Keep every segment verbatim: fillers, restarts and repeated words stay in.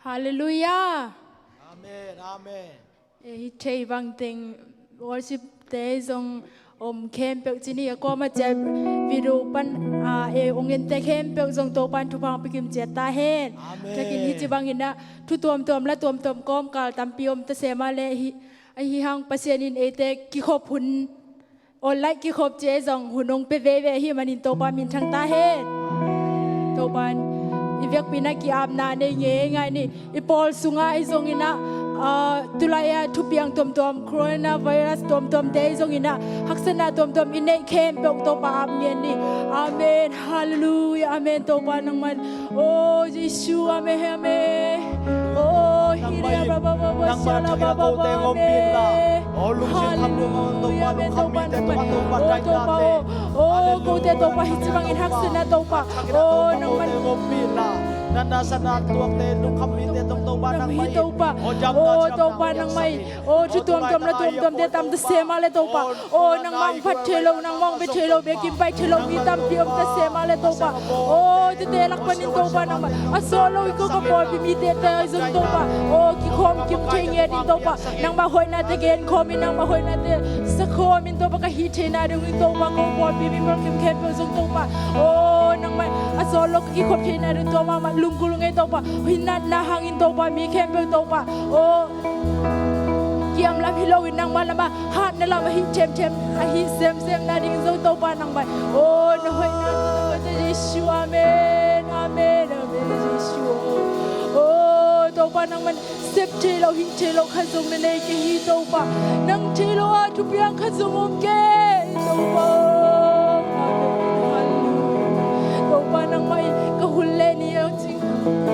Halleluiah. Amen, amen. Eh, hih thei bang teng worship te zong om khempeuh ci ni, a kuamah ciat video pan, ah, eh, ong en te khempeuh zong Topa'n thupha ong pia kim ciat ta hen. Amen. Thakin hih ci bangin ah thu tuamtuam la tuamtuam kawmkal tampi om ta se mah leh hih, ahi hang Pasian in eite kikhop hun, online kikhop ci-a zong hun ong pia veve ahih manin Topa minthang ta hen. Topa'n i vekpi-in ah ki-apna nei ngeingai ni. I pawl sungah ahi zongin ah, ah, tulai-a thupiang tuamtuam, coronavirus tuamtuamte ahi zongin ah haksatna tuamtuam i neih khempeuh Topa ap ngen ni. Amen. Halleluiah. Amen. Topa nangman, oh Jesu, amen, amen. Oh, hiria ba ba ba ba, shala ba ba ba, amen. Halleluiah, amen. Topa nangman, oh Topa, oh, oh, kote Topa hih ci bangin haksatna Topa, oh nangman, nang hi Topa, oh Topa nangmai. Oh, thu tuamtuam la tuamtuamte tam ta se mah leh Topa. Oh, nangmah ong phat thei lo, nangmah ong bia thei lo, bia kim pai thei lo mi tampi om ta se mah leh Topa. Oh, tute lak panin Topa nangmah a sawt lo i ko ka pawlpi mite te zong Topa. Oh, kikhawm kim thei ngiat in Topa. Nangmah hoihnate gen khawmin, nangmah hoihnate sa khawmin Topa, ka hih theihna dingin Topa, ko pawlpi mimal kim khempeuh zong Topa. Oh, nangmah a sawt lo ka kikhop theihna ding tua mahmah lunggulh ung ei Topa. Hih natna hangin Topa, mi khempeuh Topa. Oh, kiam lam hi loin nangmah lamah hatna lam ahi themthem, ahi semsem nading zong Topa nangmah. Oh, na hoihna tawh Jesu, amen, amen, amen, Jesu. Oh, Topa nangmah sep thei lo, hih thei lo khat zong na nei kei hi Topa. Nang thei lo a thupiang khat zong om kei Topa. Amen. Halleluiah. Topa nangmah in ka hun le ni a cing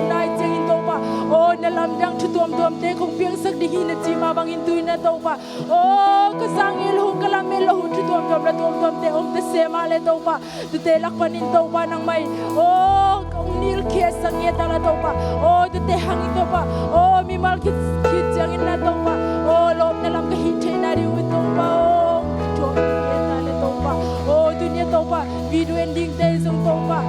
nai ciangin Topa, oh, na lamdang thu tuamtuamte kong piangsak ding hi na ci mah bangin tu-in ah Topa, oh, ka zang ngiat loh hun, ka lamet loh hun thu tuamtuam la tuamtuamte om ta se mah leh Topa, tute lak panin Topa nangmah in, oh, kong nilkhia zang ngiat ta la Topa, oh, tute hangin Topa, oh, mimal khit, khit ciangin la Topa, oh, lawpna lam ka hih theihna ding uh Topa, oh, ka thuak ngiat ta la Topa, oh, tuni a Topa, video en dingte zong Topa,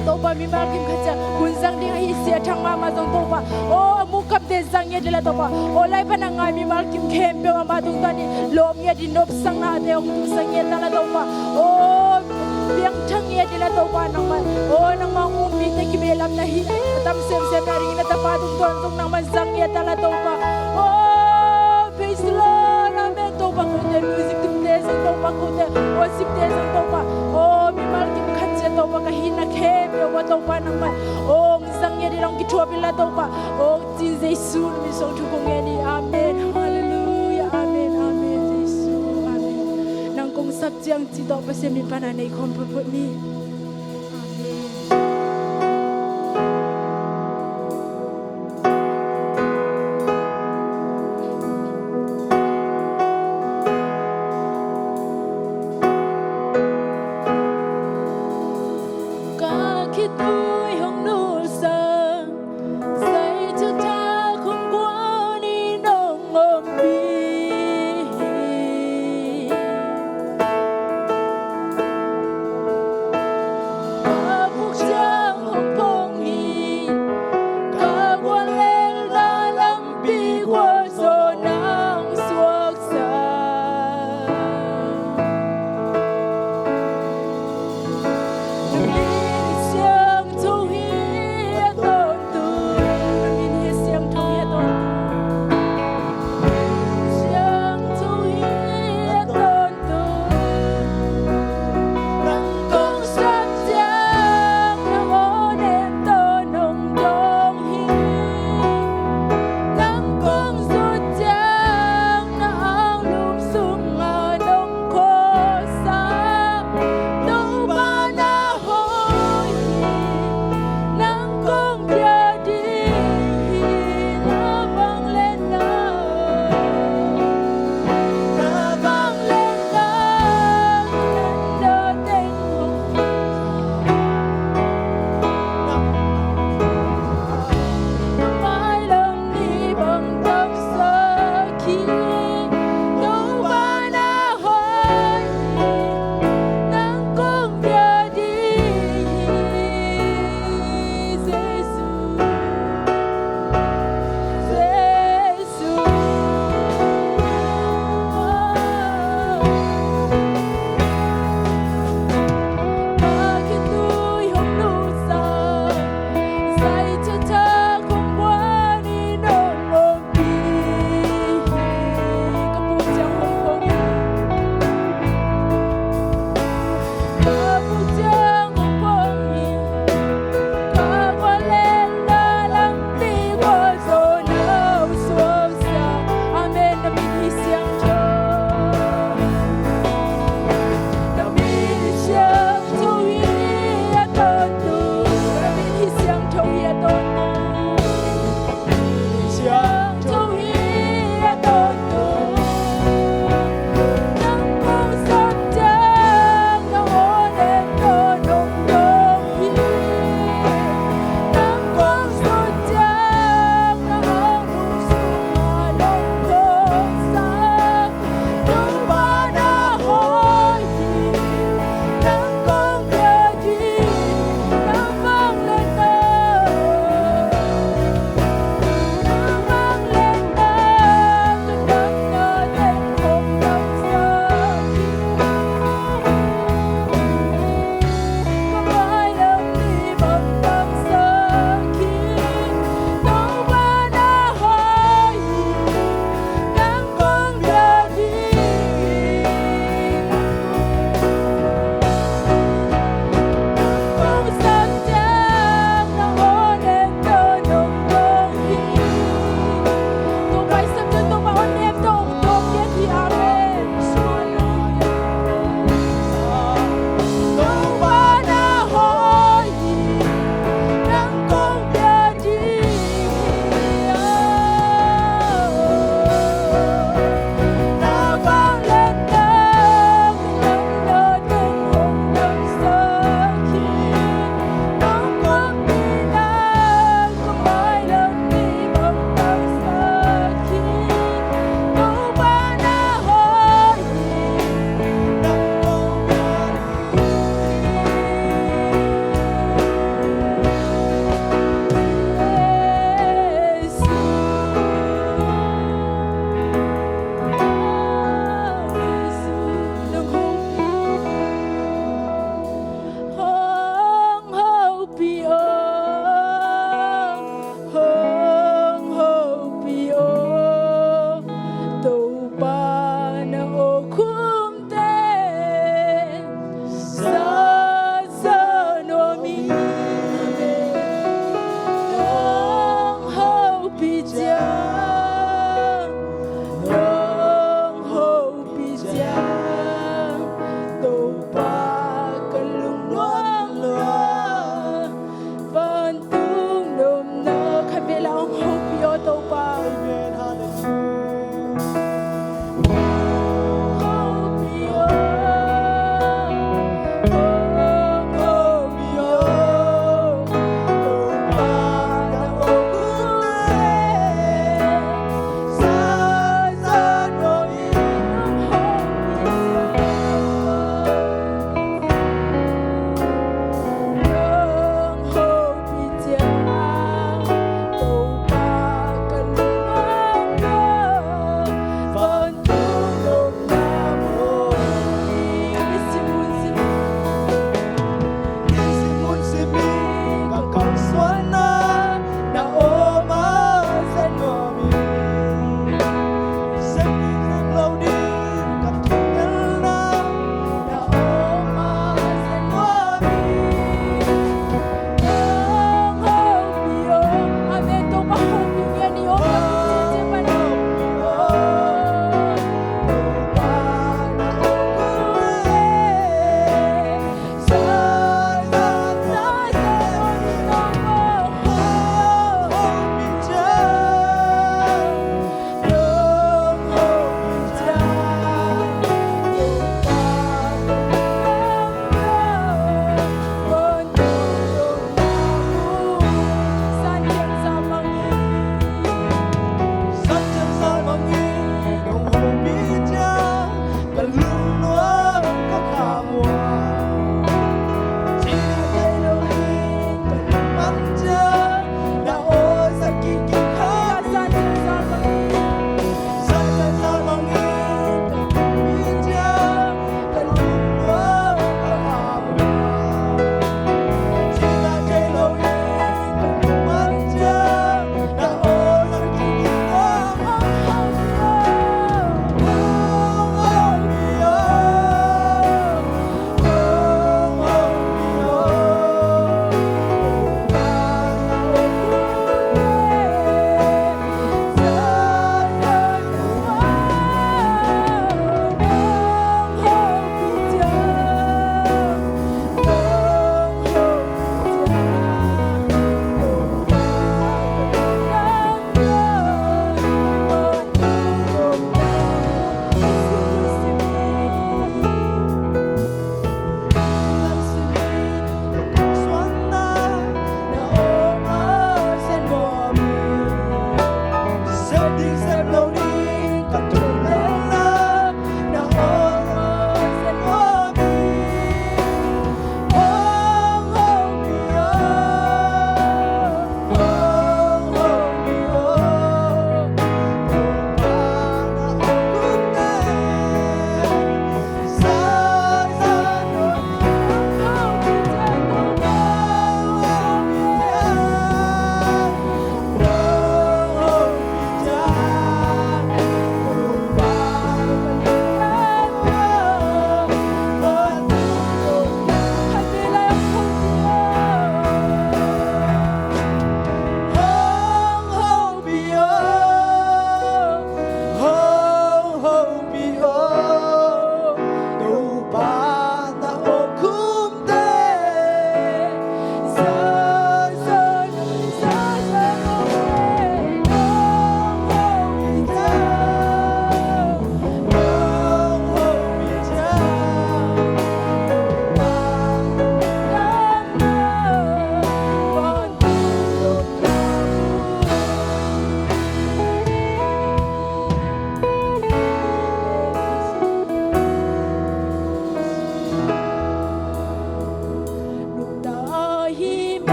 Topa mimal kim khat ciat hun zang ding ahi sia thang mahmah zong Topa, oh, a muh kamte zang ngiat ding la Topa, oh, lai pan a ngai mimal kim khempeuh amah tungtawn in lawp ngiat ding nopsaknate hong tungsak ngiat ta la Topa, oh, piangthak ngiat ding la Topa nangmah, oh, nangmah hong um mite kibehlapna hi a tam semsem nadingin a tapa tungtawn zong nangmah zang ngiat ta la Topa, oh, Praise the Lord. Amen. Topa kote music tumte zong Topa kote worshipte zong Topa, oh, mimal kim khat ciat Topa ka hihna khempeuh ah Topa nangmah, oh, zang ngiat ding la hong kithuapih la Topa, oh, ci-in Jesu min suang thu kong ngen hi. Amen. Halleluiah. Amen. Amen. Jesu. Amen. Nang kong sap ciang ci tawh Pasian min pan a nei khawm phutphut ni. Amen. Ka khitui hong nulsak, zai thuthak hong guan in hong ompih hi. Ka phuk ciang hong phong hi, ka guallelhna lampi gualzawhna hong suaksak. Na min siangtho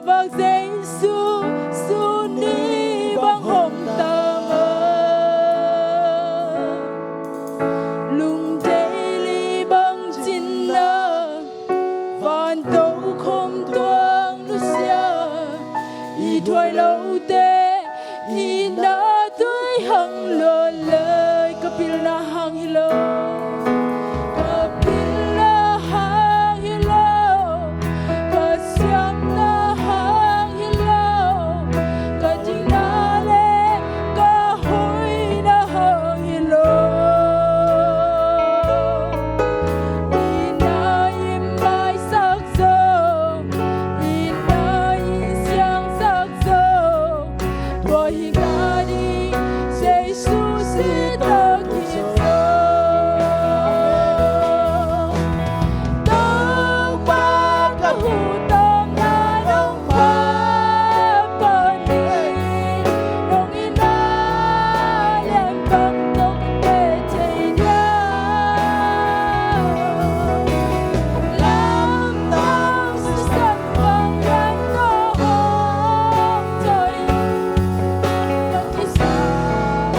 Vak Jesu, suni bang hong tang a, lungdei li bang cinna, van tokhom tuang nusia, i thuai lote i na tui hang lo lei. Ka pilna hang hi lo, ka pilna hang hi lo, ka siamna hang hi lo, ka dingna le ka hoihna hang hi lo. I na i maisak zo, i na i siangsak zo, tua hi ka ding Jesu si tawh kizom. Topa ka hu tawmna nong pha panin, nong itna lian bang tawh ka tei thei dia. Lamdang sisan bang lian tawh hong tawh hi. Ka kisap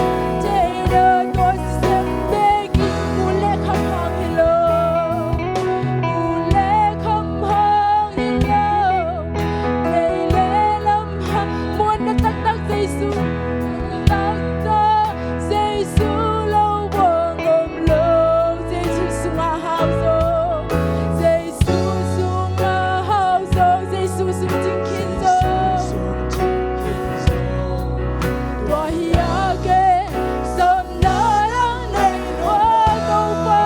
thei lo, tua sisan bekin mun le kham hang hi lo, mun le kham hang hi lo. Vei le lam hang, muanna taktak Jesu, taktak Jesu lo buang om lo. Jesu sungah hau zo, Jesu sungah hau zo, Jesu sung cing khin zo. Tua hi a ke, sawmna lang nei nua Topa.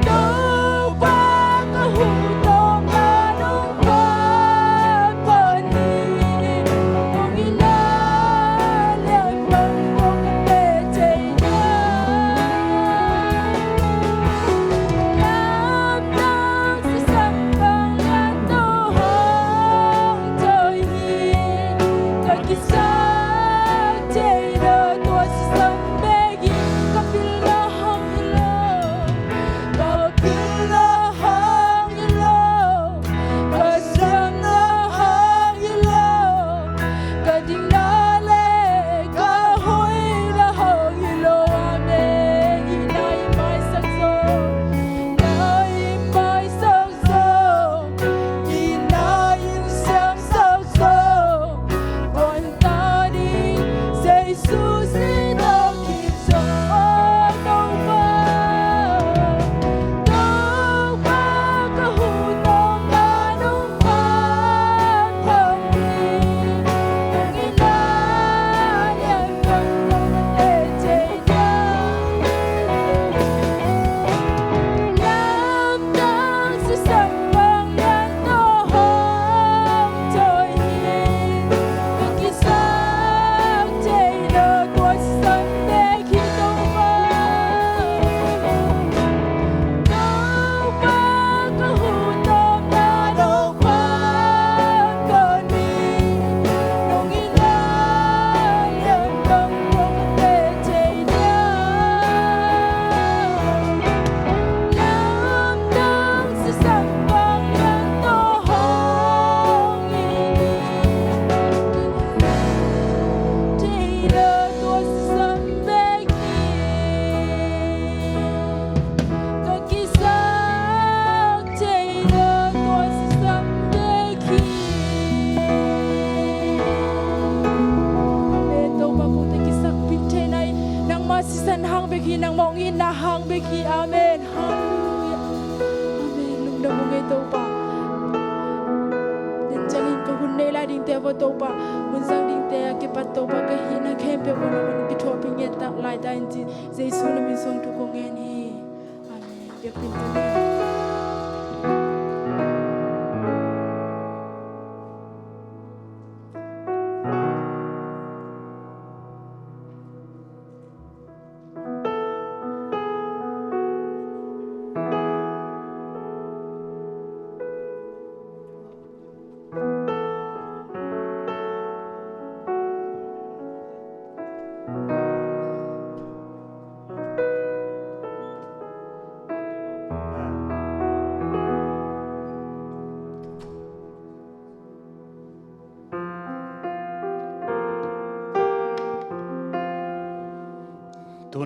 Topa ka hu tawmna nong pha panin, nong itna lian bang tawh ka tei thei dia. Lamdang sisan bang lian tawh hong tawh hi. Ka kisap thei lo, tua sisan bekin ka pilna hang hi lo, ka pilna hang hi lo, ka siamna hang hi lo, ka dingna le ka hoihna hang hi lo. Amen. I na i maisak zo, i na i maisak zo, i na i siangsak zo, tua ta ding Jesu si tawh kizom. Topa, Topa ka hu tawmna nong pha panin, nong itna lian bang tawh ka tei thei dia. Lamdang sisan bang lian tawh hong tawh hi. Ka kisap thei lo, tua sisan bekin Topa. Topa ka hu tawmna nong pha panin, nong itna lian bang tawh ka tei thei dia. Lamdang sisan bang lian tawh hong hi. Thei lo, tua sisan bek hi. Ka kisap thei lo, tua sisan bek hi. Amen. Topa kote kisakpih theihna in, nangma sisan hang bek hi, nangma hong itna hang bek hi. Amen. Halleluiah. Amen. Lungdam ung ei Topa. Tua ciangin ka hun nei lai dingte, vua Topa hun zang dingte a kipat Topa ka hihna khempeuh vua nangman kithuahpih ngiat tak lai ta in ci. Jesu na min suang thu kong ngen hi. Amen. Biakpiin ka ngen.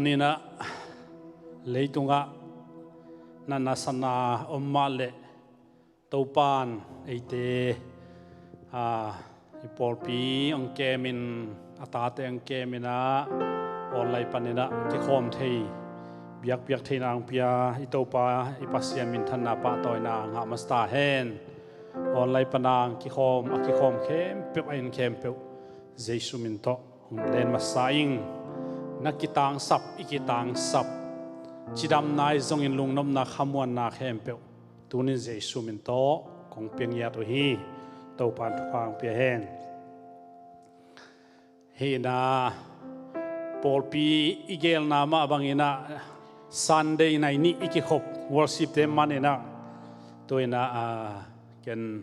Ninah leitungah natna satna om mah leh Topan eite, a, i pawlpi hong kemin, a tate hong keminah online paninah kikhawm thei, biakpiak theihna hong pia i Topa i Pasian minthanna pahtawina ngah masa ta hen. Online panang kikhawm, a kikhawm khempeuh, a inn khempeuh Jesu min tawh hong len masa ing. Na kitangsap, i kitangsap, cidamna ahi zongin lungnopna, khamuanna khempeuh tunin Jesu min tawh kong pia ngiat uh hi. Topan thupha hong pia hen. Hih inah pawlpi i gelna mah banginah Sunday nai nih i kikhop worship te maninah tu inah, a, ken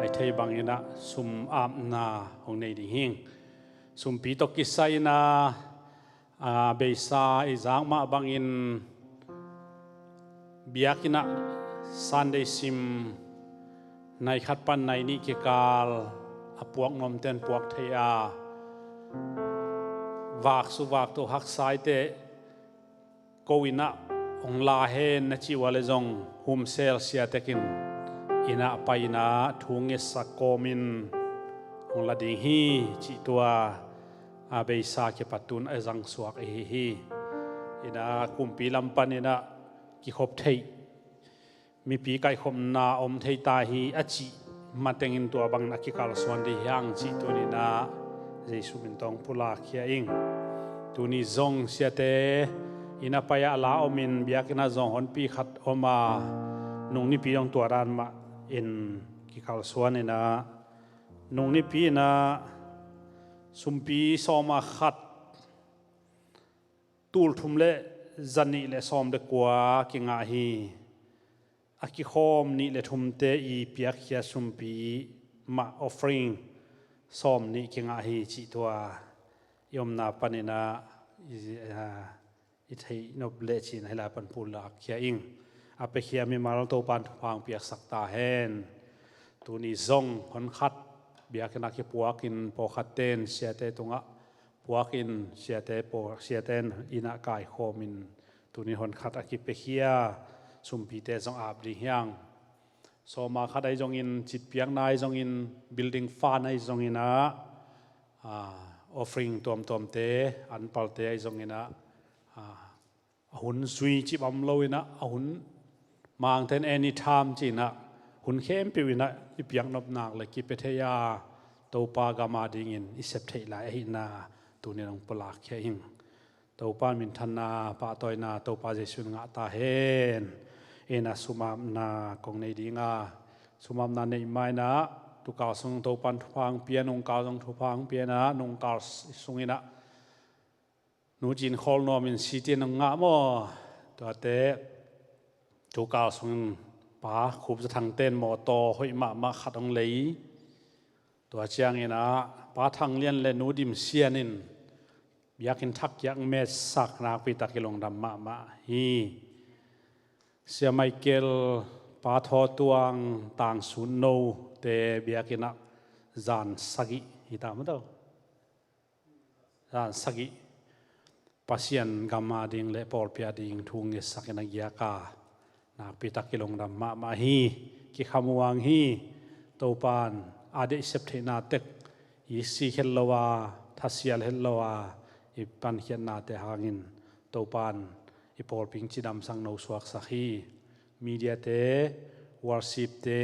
a i thei banginah sum apna hong nei ding hing. Sumpi tawh kisai inah, a, beisa i zak mah bangin biakinn ah Sunday sim nai khat pan nai nih kikal a puak nuamten puak thei a, vaksu vaktu haksa i teh ko inah hong la hen na cih uh a le zong humsel siatekin inah pai inah thu ngetsak kawmin hong la ding hi cih tua a beisa kipat tun a zangsuak ahi hi. Inah kumpi lam pan inah kikhop theih, mipi kaihkhopna om thei ta hi a cih matengin tua bangin a kikalsuan ding hiang cih tuninah Jesu min tawh hong pulak khia ing. Tuni zong siate inah pai ah la omin biakinn ah zong honpi khat om a, nung nipi zong tua dan mah in kikalsuan inah, nung nipi inah sumpi sawm a khat, tul thum le za nih le sawm le kua kingah hi. A kikhawm nih le thumte i piakkhia sumpi mah offering sawm nih kingah hi cih tua i omna paninah i, a, i theih nop leh cin ahi lai pan pulak khia ing. A piakhia mimal Topan thupha hong piaksak ta hen. Tuni zong honkhat biakinn ah kipuakin pawlkhat ten siate tungah puakin siate paw, siate in ah kaikhawmin tuni honkhat a kipiakhia sumpite zong ap ding hiang. Sawm a khat ahi zongin, citpiakna ahi zongin, building fund ahi zongin ah, a, offering tuamtuamte, anpalte ahi zongin ah, a, a hun zui cih bang lo inah, a hun mangten anytime ci inah, hun khempeuh inah i piaknop nak le kipia thei a, Topa gam a dingin i sep theih lai ahihna tunin hong pulak khia ing. Topa minthanna pahtawina Topa Jesu in ngah ta hen. Inah sum apna kong nei ding a, sum apna neih ma inah tukal sung Topan thupha hong pia, nungkal zong thupha hong pia inah, nungkal sung inah Nu Cin Khawl Nuam in sitin hong ngah maw? Tuate tukal sungin Pa Khup Za Thang ten mawtaw hoih mahmah khat hong lei. Tua ciangin ah Pa Thang Lian le Nu Dim Sian in biakinn thak kiak metsak nakpi tak i lungdam mahmah hi. Sia Michael, Pa Thaw Tuang, Tang Sun No te biakinn ah zan sagih hi ta maw tau? Zan sagih Pasian gam a ding le pawlpi a ding thu ngetsak in a giak a, nakpi tak i lungdam mahmah hi. Kikhamuang hi. Topan a deih sep theihna tek i sik het lo a, thasial het lo a, i pankhiatnate hangin Topan i pawlpi hong cidamsak no suaksak hi. Mediate, worshipte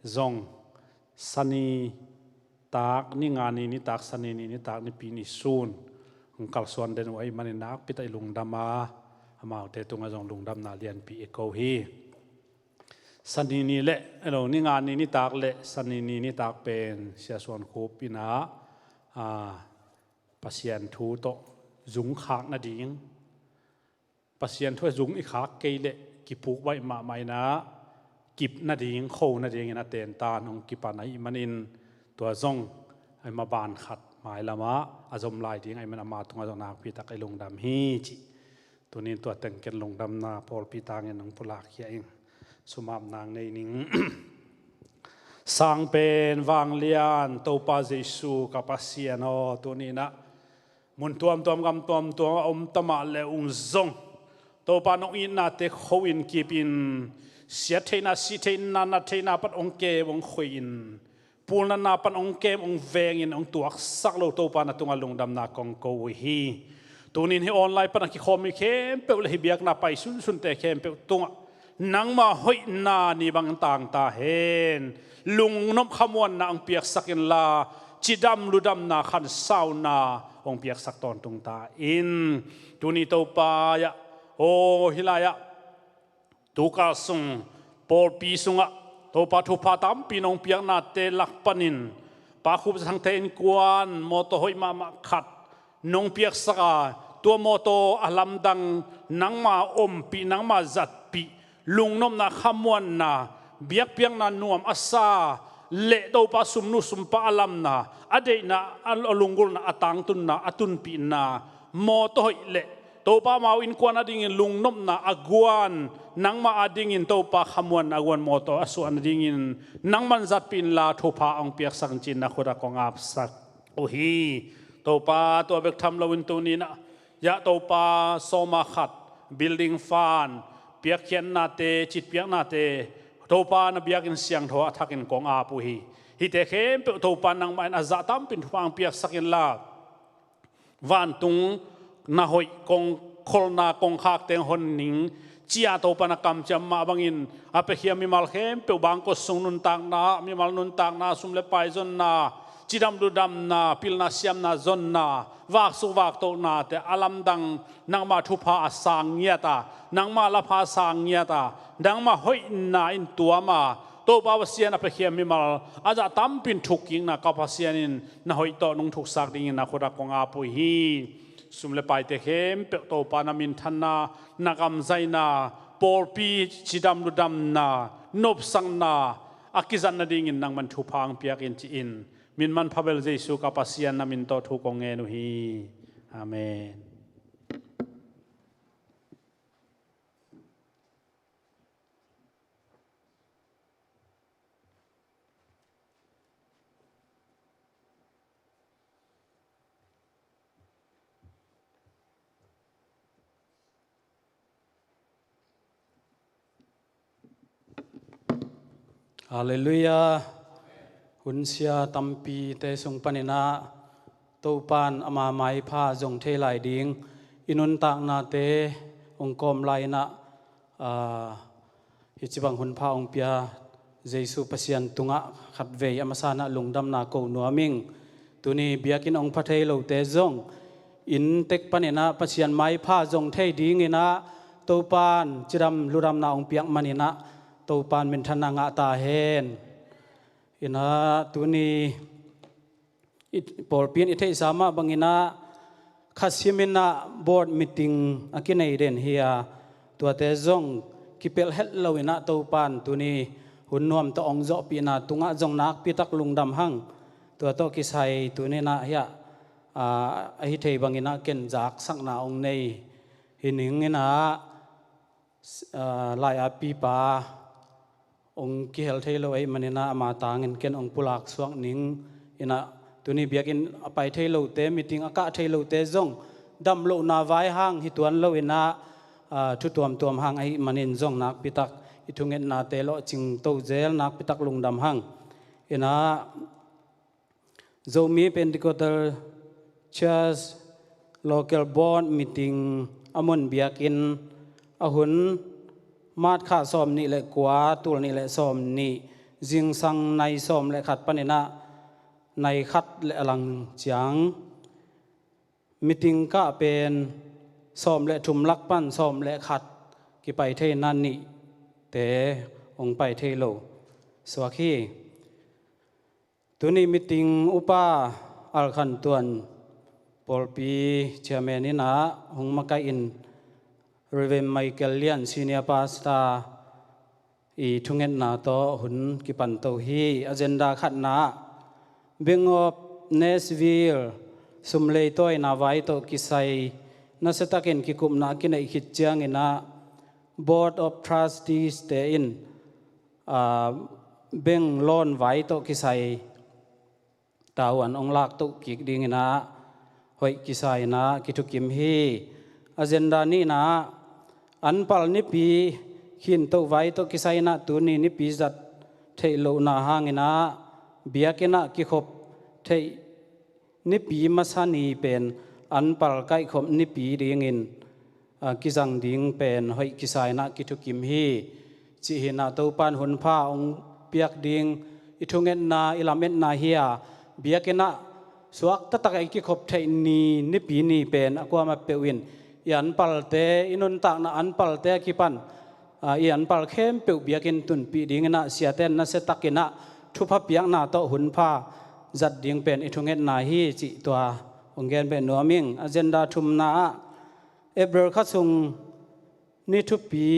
zong Sani tak, ni nga ni nitak, Sani ni nitak, Nipi ni sun hong kalsuan den uh ahih manin nakpi tak i lungdam a, amaute tungah zong lungdamna lianpi i ko hi. Sani ni le, elo, ni nga ni nitak le Sani ni nitak pen Sia Suan Khup in ah, a, Pasian thu tawh zung khak nading, Pasian thu a zung i khak kei leh kipuk baih mahmah in ah, kip nading, kho nadingin a tentan hong kipan ahih manin, tua zong a maban khat mailam ah a zom lai ding ahih manin ama tungah zong nakpi tak i lungdam hi cih. Tunin tua teng ken lungdamna pawlpi tangin hong pulak khia ing. Sum apna nei ning. Sang pen vanglian Topa Jesu ka Pasian aw, tuni in ah Mun tuamtuam, gam tuamtuam a om tamah le ung zong, Topa, nong itnate kho in kipin, siat theihna, sih theihna, nat theihna pan ong kem, ong khoi in, pulnatna pan ong kem, ong veng in, ong tuaksak lo Topa, na tungah lungdamna kong ko uh hi. Tunin hih online pan a kikhawm mi khempeuh le hih biakna pai sunsunte khempeuh tungah nangma hoihna ni bang tang ta hen. Lungnop khamuanna ong piaksak inla, cidam ludamna khansauna ong piaksak tawntung ta in. Tuni Topa ah, aw, hih lai-ah tukal sung, pawlpi sungah Topa, thupha tampi nong piaknate lak panin Pa Khup Za Thangte innkuan mawtaw hoih mahmah khat nong piaksak a, tua mawtaw a lamdang nangma ompih, nangma zatpih, lungnopna khamuanna, biakpiakna nuam a sa le Topa, sumnu sumpa a lamna, a deihna, a lunggulhna, a tangtunna, a tunpihna mawtaw hoih le Topa, amau innkuan adingin lungnopna a guan, nangma adingin Topa, khamuanna a guan mawtaw a suah nadingin nangman zatpih inla, thupha ong piaksak in, ci-in na khut ah kong apsak uh hi. Topa, tua bek tham loin tuni-in ah, yah, Topa, sawma khat building fund piakkhiatnate, citpiaknate, Topa, na biakinn siangtho a thakin kong ap uh hi. Hihte khempeuh Topa, nangmah in a zah tampin thupha ong piaksak inla, vantung na hoih kong kholhna kongkhakte hong hon ning, ci-a Topa na kamciam mah bangin a piakhia mimal khempeuh, bangkua sung nuntakna ah mimal nuntakna, sum le pai zonna, cidam ludamna, pilna siamna zonna, vaksuk vaktohnate a lamdang nangma thupha a sang ngiat a, nangma lapha a sang ngiat a, nangma hoihna in tuam a, Topa Pasian, a piakhia mimal a zah tampin thukkikna ka Pasian in na hoih tawh nong thuksak dingin na khut ah kong ap uh hi. Sum le paite khempeuh Topa, na minthanna, na kamzaina, pawlpi cidam ludamna, nopsakna a kizat nadingin nangman thupha ong piak in, ci-in, min manpha bel Jesu ka Pasian na min tawh thu kong ngen uh hi. Amen. Halleluiah. Hunsia tampite sung panin ah Topa'n ama maipha zong thei lai ding i nuntaknate hong kawm lai-in ah, aa, hih ci bang hunpha hong pia Jesu Pasian tungah khatvei a masa-in ah lungdamna ko nuam ing. Tuni biakinn hong pha thei lote zong inntek panin ah Pasian maipha zong thei dingin ah Topa'n cidam ludamna hong piak manin ah Topa'n minthanna ngah ta hen. In ah tuni i pawlpi in i theihsa mah bangin ah kha simin ah board meeting a kinei den hi a, tuate zong kipelh het loin ah Topa'n tuni hun nuam tawh hong zawhpihna tungah zong nakpi tak lungdam hang. Tua tawh kisai tuni-in ah hiah, aa, ahi thei bangin ah ken zaksakna hong nei hi ning in ah, aa, lai-a pipa hong kihel thei lo ahih manin ah ama tangin ken hong pulak suak ning. In ah tuni biakinn a pai thei lote, meeting a kah thei lote zong damlohna vai hang hi tuan loin ah, aa, thu tuamtuam hang ahih manin zong nakpi tak i thungetnate lawhcing to zel, nakpi tak lungdam hang. In ah Zomi Pentecostal Church Local Board meeting a mun biakinn a hun March kha sawmnih le kua, tul nih le sawmnih, zingsang nai sawm le khat panin ah nai khat le a lang ciang, meeting kah pen sawm le thum lak pan sawm le khat kipai theihna nihte hong pai thei lo suak hi. Tuni meeting upa Al Khan Tuan, pawlpi chairman in ah hong makaih in, Reverend Michael Lian, senior pastor, i thungetna tawh hun kipan to hi. Agenda khatna ah Bank of Nashville sum leitawina vai tawh kisai nasiatakin kikupna a kineih khit ciangin ah Board of Trustees te in, aa, bank loan vai tawh kisai tavuan hong lak toh kik dingin ah hoih kisa in ah kithukim hi. Agenda nihna ah anpal nipi khinto vai tawh kisai in ah tuni nipi zat theih lohna hangin ah biakinn ah kikhop theih nipi masa ni pen anpal kaihkhop nipi dingin, aa, kizang ding pen hoih kisa in ah kithukim hi. Cih hi in ah Topa'n hunpha hong piak ding i thungetna, i lametna hi a, biakinn ah suak taktak a i kikhop theih ni, nipi ni pen a kuamah peuh in i anpalte, i nuntakna anpalte a kipan, aa, i anpal khempeuh biakinn tunpih dingin ah siate'n nasia takin ah thupha piakna tawh hunpha zat ding pen i thungetna hi cih tua hong gen beh nuam ing. Agenda thumna ah April kha sung ni thupi,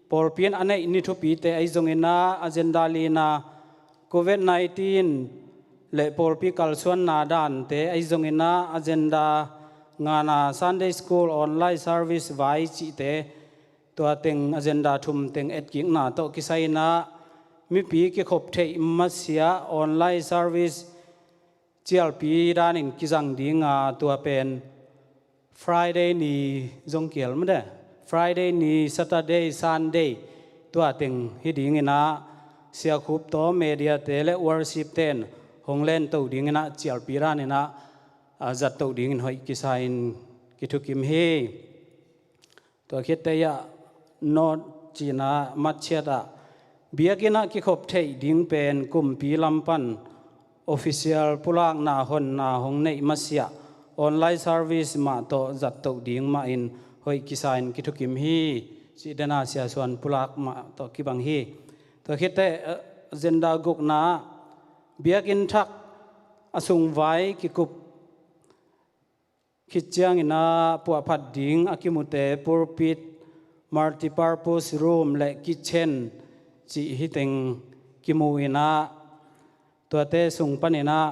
pawlpi in a neih ni thupite ahi zongin ah, agenda lina Covid nineteen le pawlpi kalsuanna dante ahi zongin ah, agenda ngana Sunday School, online service vai cihte, tua teng agenda thum teng etkikna tawh kisai in ah mipi kikhop theih masiah online service cialpi danin kizang ding a, tua pen Friday ni zong kiel made. Friday ni, Saturday, Sunday tua teng hi dingin ah Sia Khup tawh mediate le worship te'n hong lento dingin ah cialpi danin ah, aa, zatto dingin hoih kisa in kithukim hi. Tua khit teh ah note cihna matchiat ah biakinn ah kikhop theih ding pen kumpi lam pan official pulakna honna hong neih masiah online service mah tawh zatto ding mahin hoih kisa in kithukim hi. Cih dena Sia Suan pulak mah tawh kibang hi. Tua khit teh, eh, agenda gukna ah biakinn thak a sung vai kikup khit ciangin ah puahphat ding a kimute pulpit, multipurpose room le kitchen cih hi teng kimu in ah, tuate sung panin ah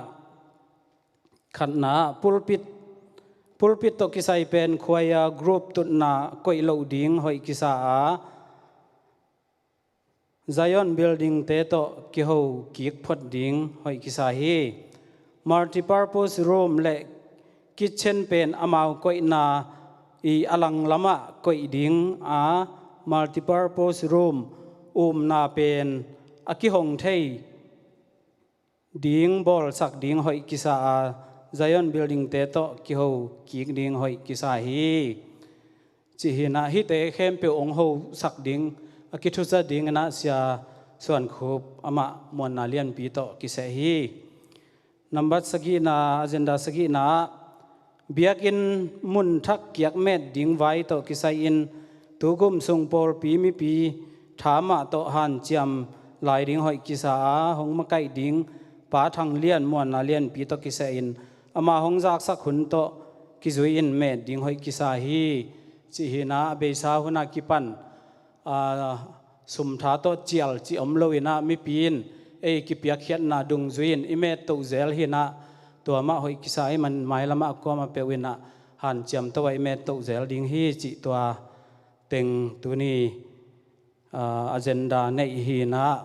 khatna ah pulpit, pulpit tawh kisai pen choir group tutna koih loh ding hoih kisa a, Zion Building te tawh kiho kik phot ding hoih kisa hi. Multipurpose room le kitchen pen amau koihna i a langlamah koih ding a, multipurpose room umna pen a kihong thei ding bawlsak ding hoih kisa a, Zion Building te tawh kiho kik ding hoih kisa hi. Cih hi in ah hihte khempeuh hong hosak ding, a kithusa dingin ah Sia Suan Khup amah muanna lianpi tawh kiseh hi. Nambat sagihna, agenda sagihna ah biakinn mun thak kiak met ding vai tawh kisai in, tu kum sung pawlpi mipi tha mah tawh hanciam lai ding hoih kisa a, hong makaih ding Pa Thang Lian muanna lianpi tawh kiseh in, ama hong zaksak hun tawh kizui in met ding hoih kisa hi. Cih hi in ah a beisa hun a kipan, aa, sum tha tawh cial cih om lo in ah mipi in ei kipiakkhiatna dungzui in i met toh zel hi in ah, tua mah hoih kisa ahih man mailam ah a kuamah peuh in ah hanciam to a i met toh zel ding hi cih tua teng tuni, aa, agenda neih hi in ah,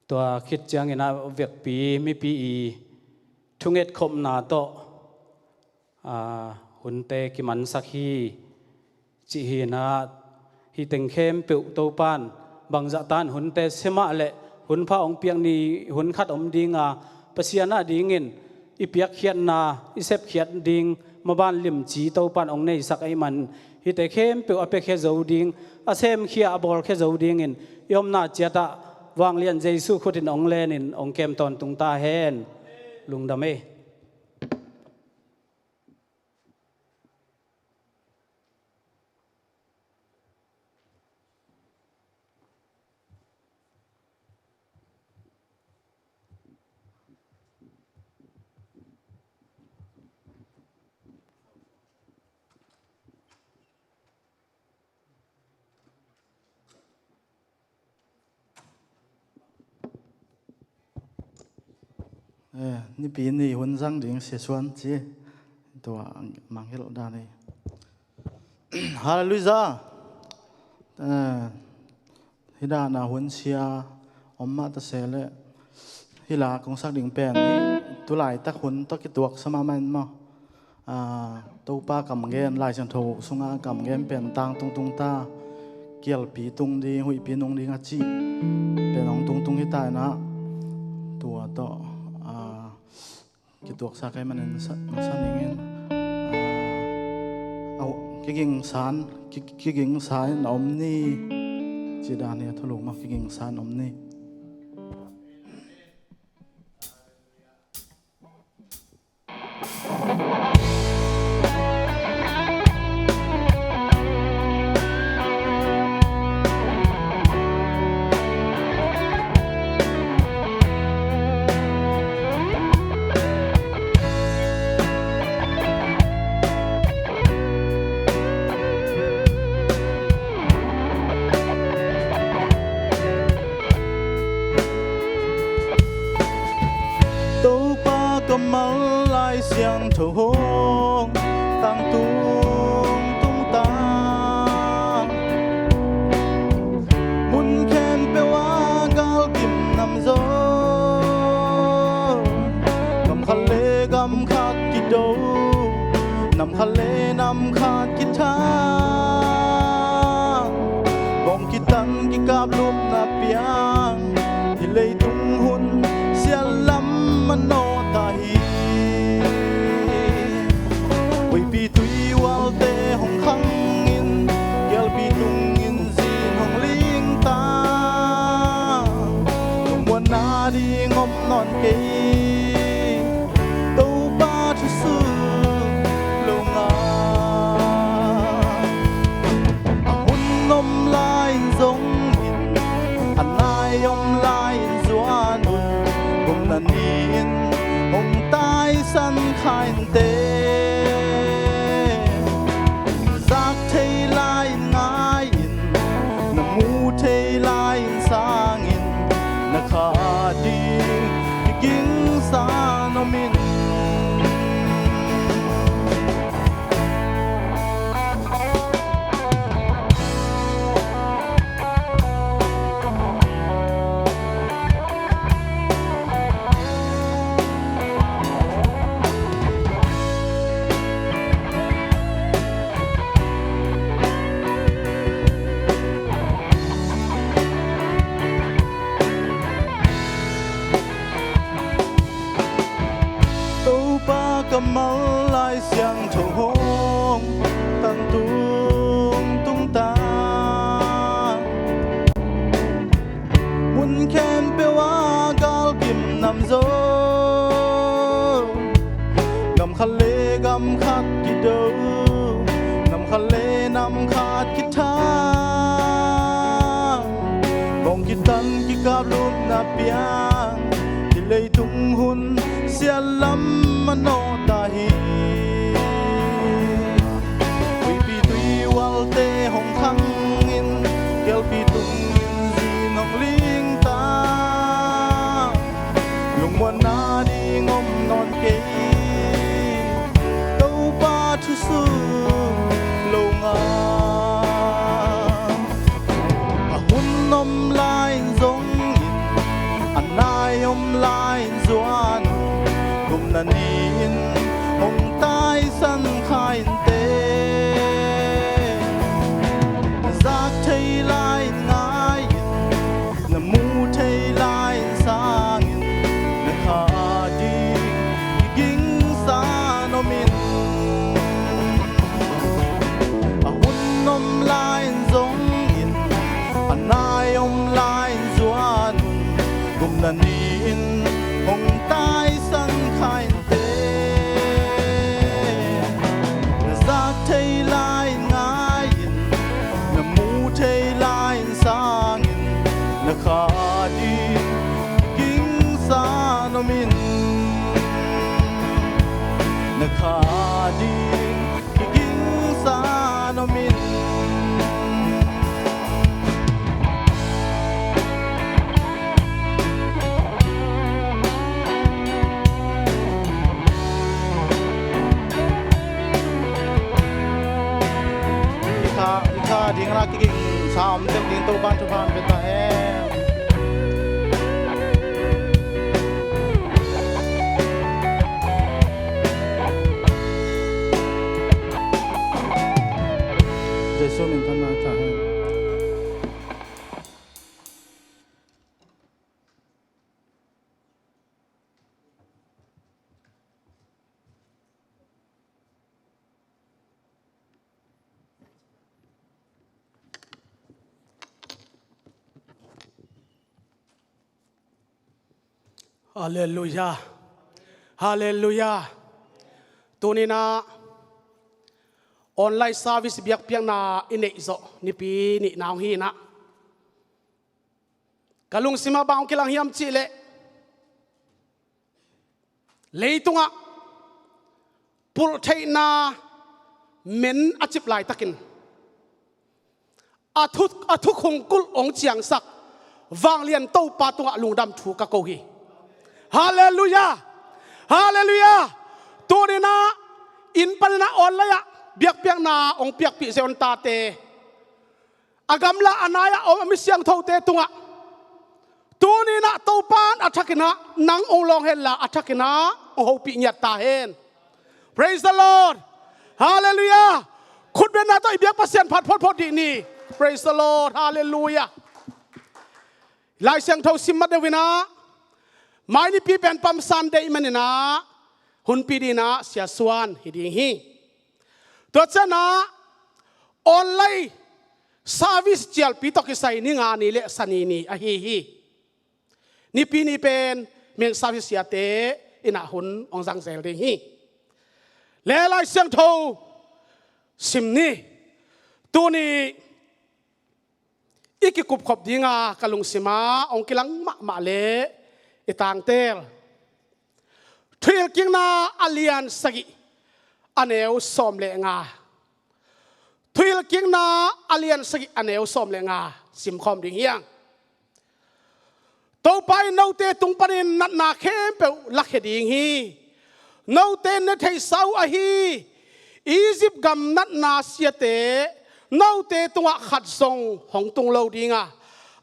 tua khit ciangin ah vekpi mipi i thungetkhopna tawh, aa, hunte kimansak hi. Cih hi in ah hih teng khempeuh Topa'n bangzah tan hunte sia mah le hunpha hong piak ni hun khat om ding a, Pasian a dingin i piakkhiatna, i sepkhiat ding maban limci Topa'n hong neisak ahih man, hihte khempeuh a piakhia zo ding, a semkhia, a bawlkhia zo dingin i omna ciat ah Vanglian Jesu khut in hong len in hong kem tawntung ta hen. Lungdam ei. Eh, nipi ni hun zang ding Sia Suan ci. Tua mangngilh dan ei. Halleluijah. Eh, hih dan a hun sia om mah ta se leh hih la kong sak ding pen hi. tulaitak hun tawh kituaksa mahmah in maw. Aa, Topa kamgen, Lai Siangtho sunga kamgen pen tang tungtung ta, kialpi tung ding, huihpi nung ding a cih pen hong tungtung hi ta in ah, tua tawh, aa, kituaksa ka hih manin sa, sa ning in, aa, au, kigingsan, ki, kigingsan a om ni, ci dan hi a, thulu mah kigingsan om ni. Topa kammal Lai Siangtho hong tang tungtung ta, mun khempeuh ah galkim nam zo, gam khat le gam khat kido, nam khat le nam khat kithang, bawng kitan kikap lupna piang, hih leitung hun siatlam manawh ta hi. Huihpi tui ualte hong khangin, kialpi tungin zin hong ling ta, lungmuanna ding om nawn kei, Topa thu sut lo ngal. A hun om lai-in zong in, a nai om lai-in zuan un, gupna ni-in hong taisan kha inteh. Zak thei lai-in ngai in, na mu thei lai-in sang in, na kha ding kigingsan om in. Topa kammal Lai Siangtho hong tang tungtung ta, mun khempeuh ah galkim nam zo, gam khat le gam khat kido, nam khat le nam khat kithang, bawng kitan kikap lupna piang, hih leitung hun siatlam manawh ta hi. Huihpi tui ualte hong khangin, kialpi tungin zin hong ling ta, lungmuanna ding om nawn kei, Topa thu sut lo ngal. A hun om lai-in zong in, a nai om lai-in zuan un, gupna ni-in hong taisan kha inteh. Na zak thei lai-in ngai in, na mu thei lai-in sang in, na kha ding kigingsan om in. A hun om lai-in zong in, a nai om lai-in zuan un, gupna ni-in hong taisan kha inteh. Na zak thei lai-in ngai in, na mu thei lai-in sang in, na kha ding kigingsan om in. Na kha ding kigingsan om in. I kha, i kha ding la kigingsa om teng ding Topa'n thupha hong pia ta hen. Halleluiah. Halleluiah. Tuninah online service biakpiakna i neih zawh nipi nihna hong hinah, ka lungsimah bang hong kilang hiam cihleh, leitungah pulhtheihna men a cip laitakin a thu, a thukhun kulh hong ciangsak vanglian Topa tungah lungdam thu ka ko hi. Halleluiah. Halleluiah. Tuninah inn paninah online-ah biakpiakna hong piakpih Zion tate, a gamla a nai-ah om a mi siangthote tungah tuninah Topan a thakinah nang hong lawng henla a thakinah hong hopih ngiat ta hen. Praise the Lord. Halleluiah. Khutbetna tawh i biak Pasian phat photphot dih ni. Praise the Lord. Halleluiah. Lai Siangtho sim mat deuh inah mai nipi pen Palm Sunday maninah hunpi dinah Sia Suan hi ding hi. Tua cianah online service cialpi tawh kisai ni nga ni le Sani ni ahi hi. Nipi ni pen men service siate innah hun hong zangzel ding hi. Le Lai Siangtho sim ni. Tuni i kikupkhop dinga ka lungsimah hong kilang mahmah le i tangtel Thuhilhkikna a lian sagih a neu sawm le nga. Thuhilhkikna a lian sagih a neu sawm le nga simkhawm ding hiang. Topa in note tung panin natna khempeuh lakhia ding hi. Note in ne theihsa uh ahi Egypt gam natna siate note tungah khat zong hong tung lo dinga,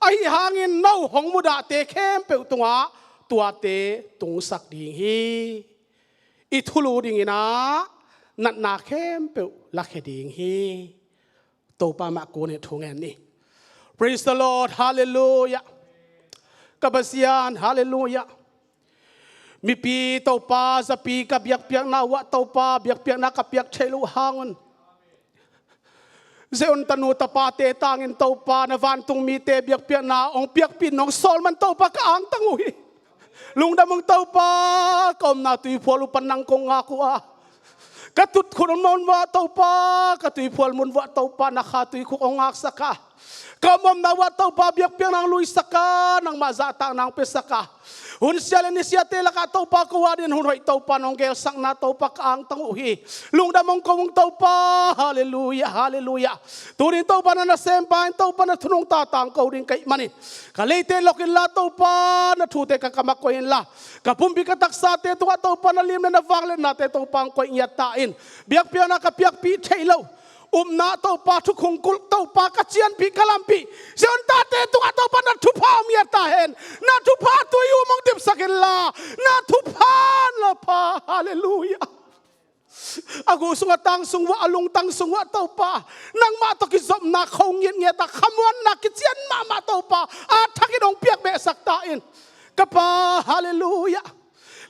ahi hangin no hong mudahte khempeuh tungah tuate tungsak ding hi. I thulu dinginah natna khempeuh lakhia ding hi. Topa mah kunin thu ngen ni. Praise the Lord. Halleluiah. Ka Pasian, halleluiah. Mipi Topa zapi ka biakpiakna uh ah Topa biakpiakna ka piak theih loh hangun Zion tanu tapate tangin Topa na vantung mite biakpiakna hong piakpih nong sawl man Topa ka angtang uh hi. Lungdam ung Topa, ka omna tuiphual uh pan nang kong ngak uh a, ka tutkhut mun vuah Topa, ka tuiphual mun vuah Topa na kha tuikhuk hong ngaksak a, ka om omna vuah Topa biakpiakna hong luisak a, nangmah zahtakna hong piasak a, hun sia le ni siate lakah Topa ko adingin hun hoih Topa nong gelsakna Topa ka angtang uh hi. Lungdam hong ko ung Topa. Halleluiah, halleluiah. Tunin Topa na nasempa in Topa na thunung tatang ko ding ka hih manin ka leite lok inla Topa na thute ka kamah koih inla ka pumpi ka taksate tungah Topa na lim le na vangliatnate Topa hong koih ngiat ta in. Biakpiakna ka piakpih theih loh upna Topa thukhun kulh Topa ka cianpih ka lampih Zion tate tungah Topa na thupha om ngiat ta hen. Na thupha tui um hong dipsak inla na thupha na pha. Halleluiah. A guh sungah tang sung vuah a lungtang sung vuah Topa nangmah tawh kizopna kho ngitngiat a khamuanna kician mahmah Topa a thakin hong piak behsak ta in. Ka Pa, halleluiah.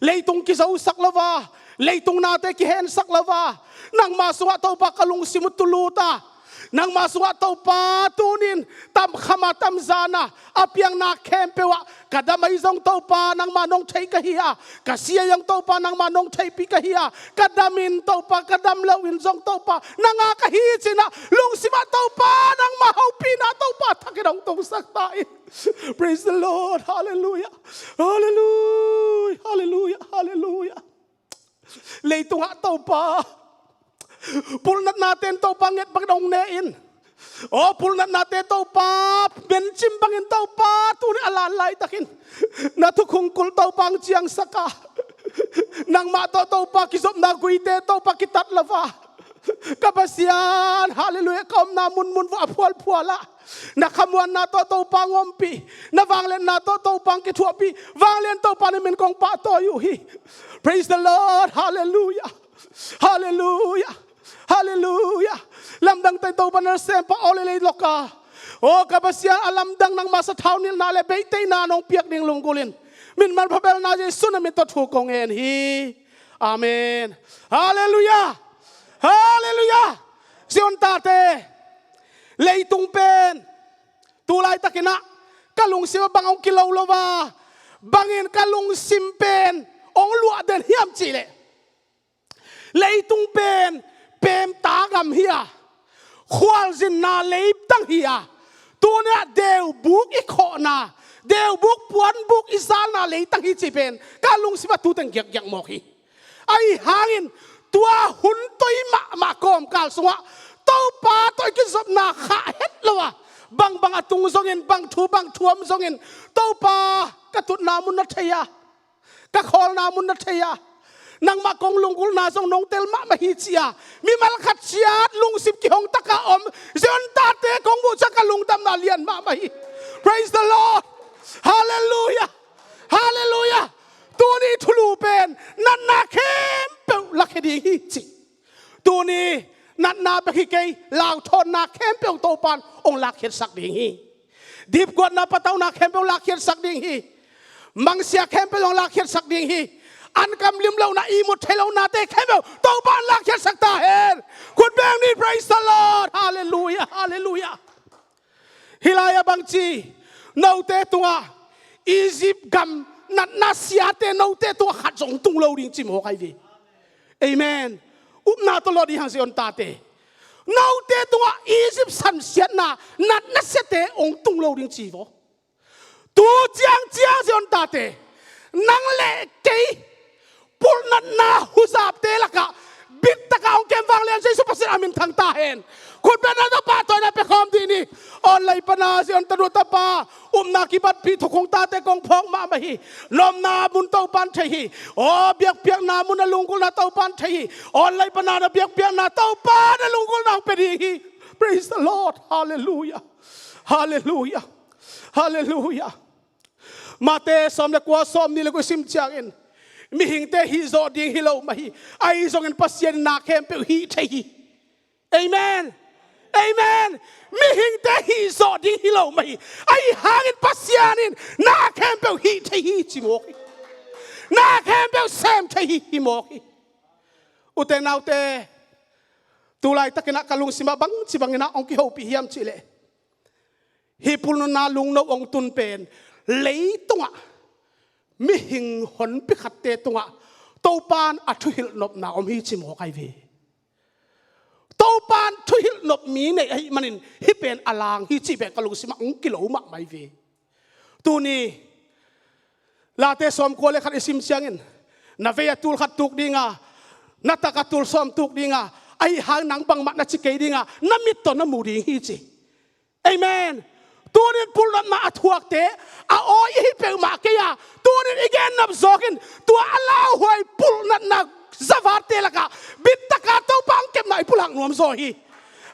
Leitung kizosak lo a, leitung nate kihensak lo a, nangma sungah Topa ka lungsim uh tulut a, nangma sungah Topa tunin tamkham a tamzan a a piangna khempeuh ah ka dam ahi zong Topa nangma nong theih ka hi a, ka si ahi zong Topa nangma nong theihpih ka hi a, ka dam in Topa ka dam lo in zong Topa nang a ka hi cinah lungsimah Topa nangma hopihna Topa thakin hong tungsak ta in. Praise the Lord. Halleluiah. Halleluiah. Halleluiah. Halleluiah. Leitungah Topa pulhnatnate in Topa nget bangin hong ne in. Aw pulhnatnate Topa mencim bangin Topa tuni a lan laitakin na thukhun kulh Topa hong ciangsak a, nangmah tawh Topa kizopna guite Topa kitat lo a, ka Pasian, halleluiah, ka omna munmun vuah a phualphual ah na khamuanna tawh Topa hong ompih, na vangliatna tawh Topa hong kithuahpih, vanglian Topa na min kong pahtawi uh hi. Praise the Lord. Halleluiah. Halleluiah. Halleluiah. Lamdang tei Topa na nasempa aw le lei lok a, aw ka Pasian, a lamdang nangma sathau nilhna le beihtheihna nong piak ding lunggulh in. Min manpha belna Jesu na min tawh thu kong ngen hi. Amen. Halleluiah. Halleluiah. Zion tate, leitung pen tu laitakinah ka lungsim ah bang hong kilo lo a, Bangin ka lungsim pen ong luah den hiam cihleh, leitung pen pemta gam hi a, khualzinna leitang hi a, tuni-ah deubuk i khawhna, deubuk puanbuk i zalna leitang hi cih pen ka lungsim ah tu teng giakgiak mawk hi. Ahi hangin tua hun toi mahmah kawmkal sungah Topa tawh i kizopna khah het lo a, bangbang a tung zongin, bang thu bang thu om zongin, Topa, ka tutna mun na thei a, ka khawlna mun na thei a, nangmah kong lunggulhna zong nong tel mahmah hi ci a, mimal khat ciat lungsim kihong taka om Zion tate kong muh ciang ka lungdamna lian mahmah hi. Praise the Lord. Hallelujah. Hallelujah. Tuni thulu pen natna khempeuh lakhia ding hi ci. Tuni natna bek hi kei, lauthawnna khempeuh Topan ong lakkhiatsak ding hi. Dipkuatna, patauhna khempeuh lakkhiatsak ding hi. Mangsia khempeuh ong lakkhiatsak ding hi. Ankam limlohna, ihmut theilohnate khempeuh Topan lakkhiatsak ta hen. Khut beng ni, praise the Lord. Hallelujah, hallelujah. Hih lai-ah bangci, note tungah Egypt gam natna siate note tungah khat zong tung lo ding ci mawk ahi ve. Amen. Upna tawh lawh ding hang Zion tate. Note tungah Egypt sansiatna natna siate ong tung lo ding ci vaw. Tu ciangciang Zion tate, nang le kei pulhnatna huzapte lakah bittaka ong kem vanglian Jesu Pasian a min thang ta hen. Khutbetna tawh pahtawina pia khawm dih ni. Online pana Zion tanu tapa, upna kibatpih thukhun tate kong phawk mahmah hi. Lawmna mun Topan thei hi. Aw, biakpiakna mun a lunggulhna Topan thei hi. Online pana na biakpiakna Topan a lunggulhna ong pia ding hi. Praise the Lord. Hallelujah. Hallelujah. Hallelujah. Mate sawm le kua, sawm nih le kua i sim ciangin, mihingte hih zawh ding hi lo mah hi. Ahi zongin Pasian in na khempeuh hih thei hi. Amen. Amen. Mihingte hih zawh ding hi lo mah hi. Ahi hangin Pasian in na khempeuh hih thei hi ci mawk hi. Na khempeuh sem thei hi, hi mawk hi. Ute naute, tu laitakin ah ka lungsim ah bangci bangin ah ong kihopih hiam cihleh, hih pulhnatna lungno ong tun pen leitungah mihing honpi khatte tungah Topan a thuhilh nopna om hi ci mawk ahi ve. Topan thuhilh nop mi nei ahih manin hih pen a lang hi cih pen ka lungsim ah ong kilo mahmah ahi ve. Tuni Late sawmkua le khat i sim ciangin, na vei a tul khat tuk dinga, na tak a tul sawm tuk dinga, ahi hang nang bangmah na ci kei dinga, na mit tawh na mu ding hi ci. Amen. Tunin pulhnatna a thuakte a awi ihi peuhmah kei a, tunin i gennop zawkin tua a lauhuai pulhnatna zavate lakah bittaka Topa ang kepna i pulak nuam zaw hi.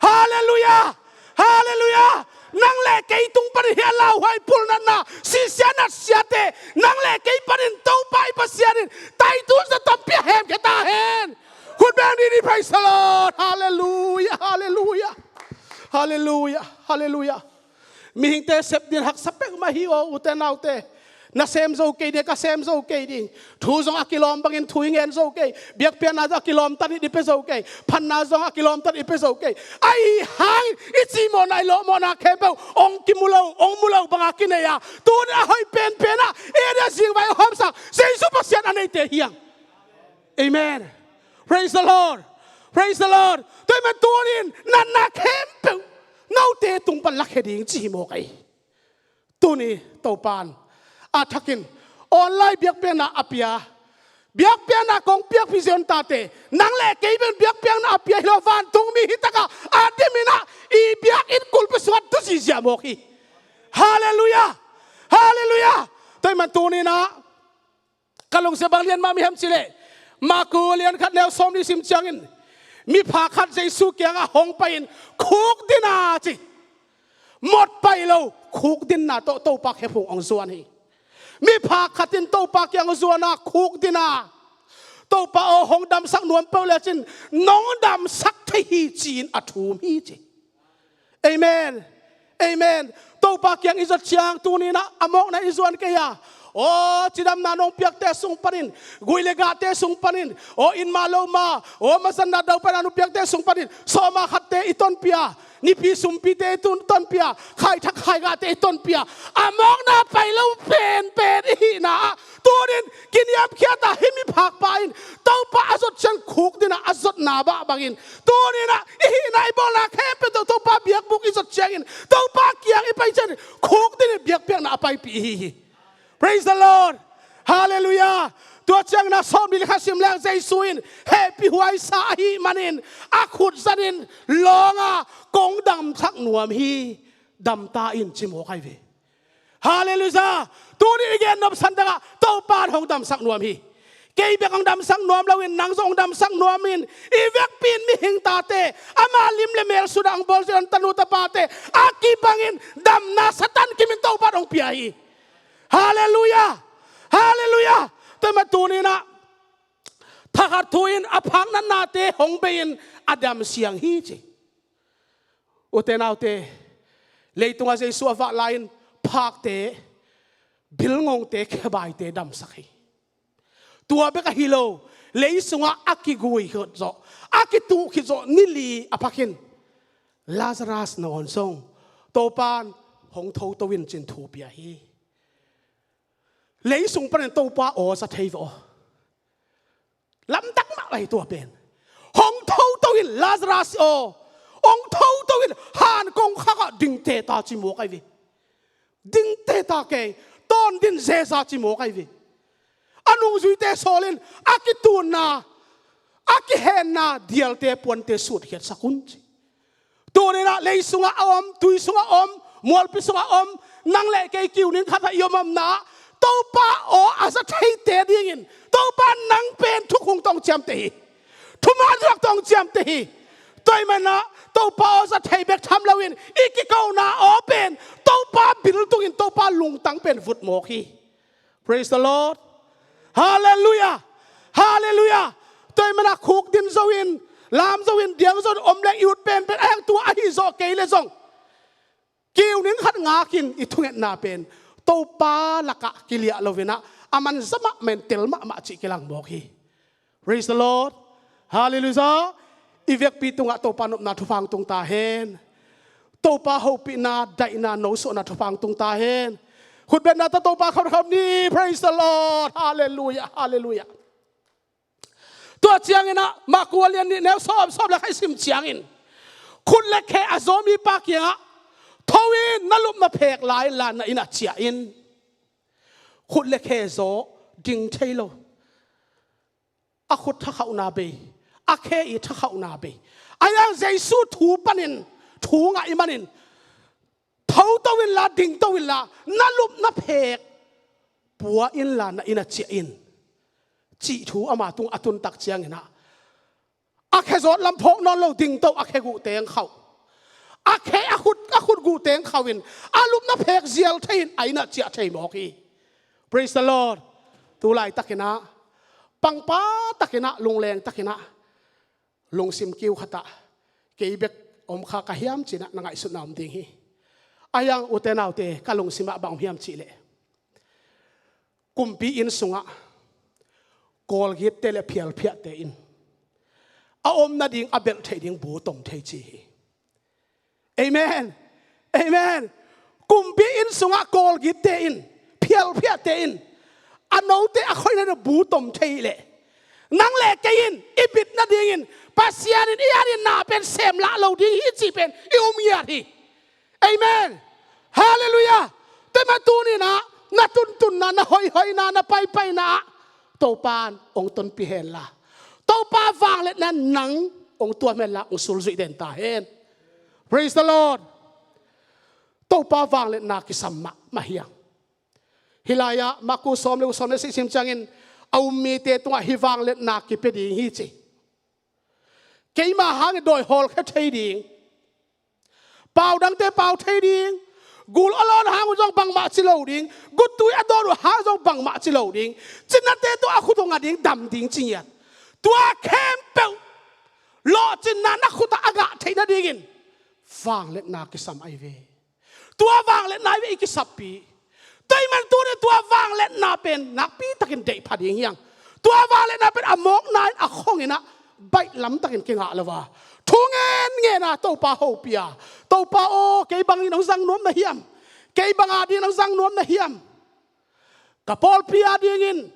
Halleluiah. Halleluiah. Nang le kei tung panin hih a lauhuai pulhnatna sisia natsiate, nang le kei panin Topa i Pasian in Titus na tampi a hemkhia ta hen. Khut beng ni ni, praise the Lord. Halleluiah. Halleluiah. Halleluiah. Halleluiah. Mihingte sep din haksa peuhmah hi aw, ute naute. Na sem zo kei ding, ka sem zo kei ding. Thu zong a kilawm bangin thu i ngen zo kei. Biakpiakna zong a kilawm tan i pia zo kei. Phatna zong a kilawm tan i pia zo kei. Ahi hangin i cihmawhna i lawhmawhna khempeuh ong kimu lo, ong mu lo banga kinei a, tuni a hoih penpen ah i a dia zingvai a hawmsak Jesu Pasian a neite hi hang. Amen. Praise the Lord. Praise the Lord. Tua ahih man tunin natna khempeuh note tung pan lakhia ding ci hi mawk ahi. Tuni Topan a thakin online biakpiakna a pia, biakpiakna kong piakpih Zion tate, nang le kei bek biakpiakna a pia hi lo, vantungmi hi takah a dimin ah i biakinn kulpi sungah tu zihziah mawk hi. Halleluiah. Halleluiah. Tua ahih man tunin ah ka lungsim bang lian mahmah hiam cihleh, Marku lian khat neu sawm nih sim ciangin, mipha khat Jesu kiangah hong pai-in, "Khukdin a," ci. Mawk pai lo, khukdinna tawh Topa khephung hong zuan hi. Mipha khat in Topa kiang hong zuan a, khukdin a, "Topa aw, hong damsak nuam peuh lecin nong damsak thei hi," ci-in a thum hi ci. Amen. Amen. Topa kiang i zot ciang tuninah a mawkna i zuan kei a, aw, cidamna nong piakte sung panin, gui le gahte sung panin, aw, innma loma, aw, mazanna daupaina nong piakte sung panin sawma khatte i tonpih a, Nipi sumpite i tonpih a, khaithak khaigahte i tonpih a, a mawkna pai lo penpen i hihna ah, tunin kiniamkhiat a, hih miphakpa in Topa a zot ciang khukdin a, a zotna mah bangin, tunin a i hihna i bawlna khempeuh tawh Topa biakbuk i zot ciangin, Topa kiang i pai ciangin khukdin in biakpiakna a paipih hi hi. Praise the Lord. Hallelujah. Tua ciangin a sawmli le khat sim leng Jesu in hehpih huaisa ahih manin a khut zanin lawng a, kong damsak nuam hi, dam ta in, ci mawk ahi ve. Hallelujah. Tuni i gen nopsan takah Topa in hong damsak nuam hi. Kei bek hong damsak nuam loin nang zong hong damsak nuam in, i vekpi in mihing tate, ama lim le mel sut a hong bawl zia tanu tapate a kibangin damna Satan kimin Topa in hong pia hi. Hallelujah. Hallelujah. Tua mah tunin a thakhat thu in a phak natnate hong bei in a damsiang hi, ci. Ute naute, leitungah Jesu a vak lai-in phakte, bilngongte, khebaite damsak hi. Tua bek ahi lo, lei sungah a kigui khit zawh, a kituh khit zawh ni li a phak in Lazarus nawn zong Topa in hong thoto in cin thu pia hi. Lei sung panin Topa aw za thei ve aw. Lamdang mah lai tua pen. Hong thoto in Lazarus aw, hong thoto in han kongkhak ah dingte ta, ci mawk ahi ve. Dingte ta kei, tawn din zeza, ci mawk ahi ve. A nungzuite sawl in a kitunna, a kihenna dialte puante sutkhiatsak un, ci. Tuninah lei sungah a om, tui sungah om, mualpi sungah om, nang le kei kiu ning khat ah i om omna ah Topa aw a za theite dingin Topa nang pen thukhun tawh hong ciamteh hi. Thuman zuak tawh hong ciamteh hi. Tua ahih manin ah Topa aw za thei bek tham loin i kikona aw pen Topa bil tungin Topa lungtang pen vut mawk hi. Praise the Lord. Hallelujah. Hallelujah. Tua ahih manin ah khukdin zo in, lam zo in, diang zo in om leng i ut penpen a hang tua ahi zawh kei leh zong kiu ning khat ngakin i thungetna pen Topa lakah kiliah loinah a man za mahmah in tel mahmah cih kilang mawk hi. Praise the Lord. Hallelujah. I vekpi tungah Topa nopna thupha hong tung ta hen. Topa hopihna, daihna, nosuahna thupha hong tung ta hen. Khutbetna tawh Topa khauhkhauh ni. Praise the Lord. Hallelujah. Hallelujah. Tua cianginah Marku a lian nih neu sawm, sawm le khat i sim ciangin khut le khe a zaw mipa kiangah, "Tho in, na lupna phek la inla na inn ah ciah in." Khut le khe zaw, ding thei lo. A khut thakhauhna bei, a khe i thakhauhna bei. Ahi hang Jesu thu panin, thu ngah i manin, "Thoto inla, dingto inla, na lupna phek pua inla na inn ah ciah in," cih thu ama tungah a tun tak cianginah a khe zawt lam phawk nawn lo, dingto, a khe guh teng khauh. A khe, a khut, a khut guh teng khauh in a lupna phek zial thei in a inn ah ciah thei mawk hi. Praise the Lord. Tu laitakinah pangpa takinah, lungleng takinah, lungsim kiu khatah kei bek om kha ka hiam cinah na ngaihsutna om ding hi. Ahi hang ute naute, ka lungsimah bang om hiam cihleh, kumpi inn sungah kawlgitte le phialphiahte in a om nading a belh theih ding bu tom thei ci hi. Amen. Amen. Kumpi inn sungah kawlgitte in, phialphiahte in a note a khoih nading bu tom thei leh, nang le kei in i bit nadingin Pasian in i anin na pen sem lah lo ding hi cih pen i um ngiat hi. Amen. Hallelujah. Tua mah tuninah na tuntunna, na hoihhoihna, na paipaina ah Topa in hong tonpih henla, Topa vangliatna nang hong tuam henla, hong sulzuih den ta hen. Praise the Lord. Topa vangliatna kisam mahmah hi hang. Hih lai-ah Marku sawm le guk, sawm le sagih sim ciangin a um mite tungah hih vangliatna kipia ding hi ci. Keima hangin dawi hawlkhia thei ding, pau dangte pau thei ding, gul a lawn hang uh zong bangmah ci lo ding, guttui a dawn uh hang zong bangmah ci lo ding, cinnate tawh a khut uh ngah ding, dam ding ci ngiat. Tua khempeuh lawhcinna na khutah a ngah theih nadingin vangliatna kisam ahi ve. Tua vangliatna ahi ve i kisappi. Tua ahih manin tuni tua vangliatna pen nakpi takin deih pha ding hi hang. Tua vangliatna pen a mawkna in, a khong inah baih lamtakin kingah lo a, Thu ngen ngen a Topa hopih a, Topa aw, kei bangin hong zang nuam na hiam? Kei bang adingin hong zang nuam na hiam? Ka pawlpi adingin,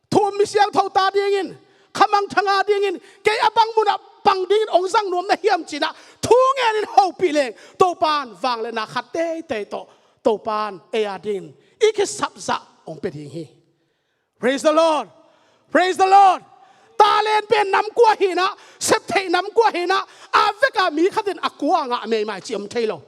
thu um misiangtho ta dingin, khamangthang adingin, kei a bang munah bang dingin hong zang nuam na hiam ci-in ah thu ngenin hopih leng Topa in vangliatna khat teitei tawh Topa in ei adingin i kisapzah hong pia ding hi. Praise the Lord. Praise the Lord. Talent pen nam kua hi-in ah, sep theih nam kua hi-in ah, a vek a mi khat in a kua ngah meimai cih om thei lo.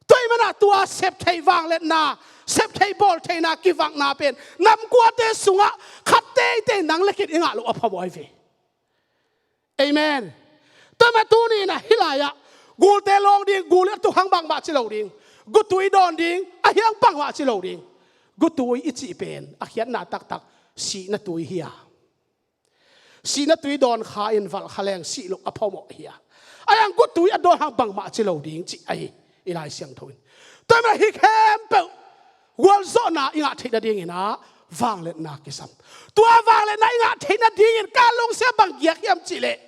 Tua ahih manin ah tua sep theih vangliatna, sep theih bawl theihna kivakna pen nam kuate sungah khat teitei nang le kei in i ngah loh a phamawh ahi ve. Amen. Tua ahih manin tuni-in ah hih lai-ah gulte lawng ding, gul in a tung hang bangmah ci lo ding, gutui dawn ding, a hiang bangmah ci lo ding. Gutui i cih pen a khiatna taktak sihna tui hi a, sihna tui dawn kha in valh kha leng sih loh a phamawh hi a, a hiang gutui a dawn hang bangmah ci lo ding cih ahi i Lai Siangtho in. Tua ahih manin hih khempeuh gualzawhna i ngah theih nadingin ah vangliatna kisam. Tua vangliatna i ngah theih nadingin ka lungsim bang giak hiam cih leh,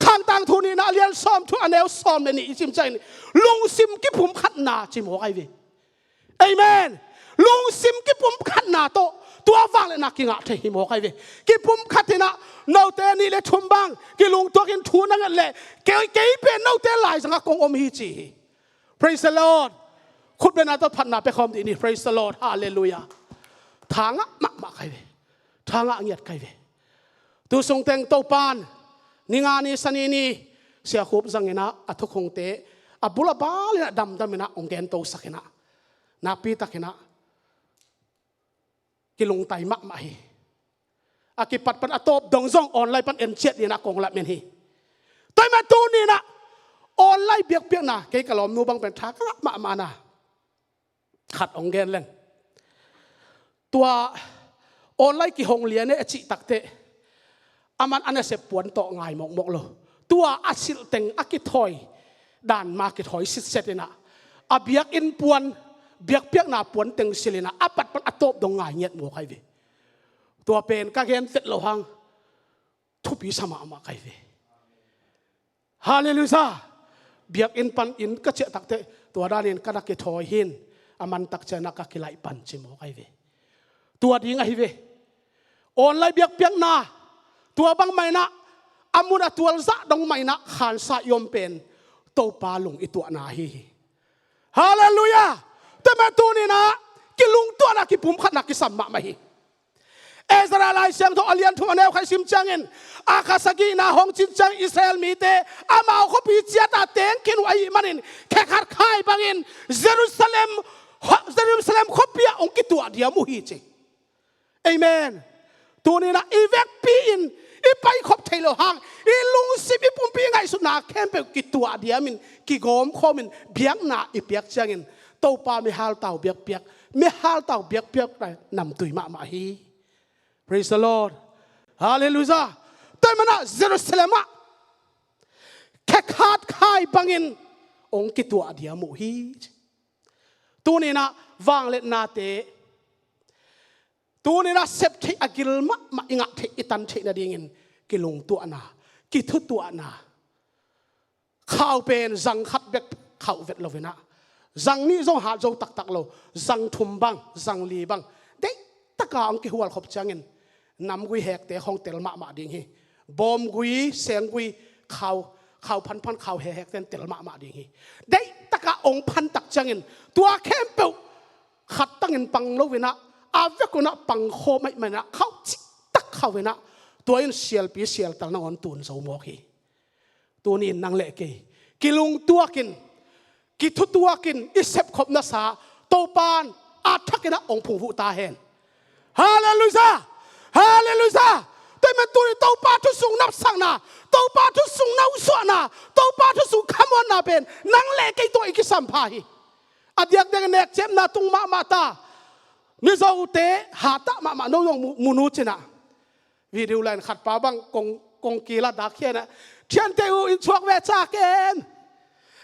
Khangtang Thu nihna a lian sawmthum a neu sawm le nih i sim ciangin lungsim kipumkhatna ci mawk ahi ve. Amen. Lungsim kipumkhatna tawh tua vangliatna kingah thei hi mawk ahi ve. Kipumkhat in ah note nih le thum bang kilungtuakin thu na nget leh kei, kei pen note laizangah kong om hi ci hi. Praise the Lord. Khutbetna tawh phatna pia khawm dih ni. Praise the Lord. Hallelujah. Tha ngah mahmah ka hi ve. Tha ngah ngiat ka hi ve. Tu sung teng Topa in ni nga ni, Sani ni, Sia Khup zangin ah a thukhunte a bul a bal in ah damdam in ah hong gentosak in ah, nakpi takin ah kilungtai mahmah hi. A kipat pan a tawp dong zong online pan en ciat dingin ah kong lamen hi. Tua ahih manin tuni-in ah online biakpiakna kei ka lawmnu bang pen tha ka ngah mahmah na. Khat hong gen leng. Tua online kihong lian e a cih takteh, aman a nasep puan tawh ngai mawkmawk lo. Tua a silh teng a kithawi dan mah kithawi sitset in ah, a biakinn puan, biakpiakna puan teng silh in ah, a pat pan a tawp dong ngai ngiat mawk ahi ve. Tua pen ka gen vet loh hang thupi sa mahmah ka hi ve. Hallelujah. Biakinn pan inn ka ciah takteh tua danin ka na kithawi hi-in, a man tak ciangin ah ka kilaih pan ci mawk ahi ve. Tua ding ahi ve. Online biakpiakna tua bang mah in ah, a mun a tualzah dong mah in ah khansa i om pen Topa lung i tuahna ahi hi. Hallelujah. Tua ahih manin tuni-in ah kilungtuahna kipumkhatna kisam mahmah hi. Ezra Lai Siangtho a lian thum a neu khat i sim ciangin, a kha sagihna hong cin ciangin Israel mite amau khuapi ciat ah teng khin uh ahih manin khe khat khai bangin Jerusalem, Jerusalem khuapi ah hong kituah diam uh hi ci. Amen. Tuni-in ah i vekpi in i paikhop thei loh hang i lungsim, i pumpi, i ngaihsutna khempeuh kituah diamin kigawm khawmin biakna i piak ciangin Topa mihaltau biakpiak, mihaltau biakpiak namtui mahmah hi. Praise the Lord. Hallelujah. Tua ahih manin ah Jerusalem ah khe khat khai bangin hong kituah diam uh hi. Tuni-in ah vangliatnate, tuni-in ah sep theih a gil mahmah i ngah theih, i tan theih nadingin kilungtuahna, kithutuahna. Khau pen zang khat bek khauh vet lo in ah, zang nih zong hat zo taktak lo, zang thum bang, zang li bang deihtak a hong kihual khop ciangin namgui hekte hong tel mahmah ding hi. Bawmgui, senggui, khau, khau phanphan, khau hehekte in tel mahmah ding hi. Deihtak a hong phan tak ciangin tua khempeuh khat tangin pang lo in ah, a vek un ah pang khawm ahih manin ah khauh ciktak khauh in ah, tua in sialpi sialtal nangawn tun zo mawk hi. Tuni-in nang le kei kilungtuakin, kithutuakin i sepkhopna sa Topa in a thakin ah hong phungvuh ta hen. Hallelujah! Hallelujah! Tua ahih manin tuni Topa thu sung napsakna, Topa thu sung nausuahna, Topa thu sung khamuanna pen nang le kei tawh i kisampha hi. A diakdiak in nekciamna tung mahmah ta. Mizote hatah mahmah, no zong mu, mu nu cin ah. Video line khat pa bang kong, kong kila dak hian ah, "Thiante uh, in chuak ve cak em?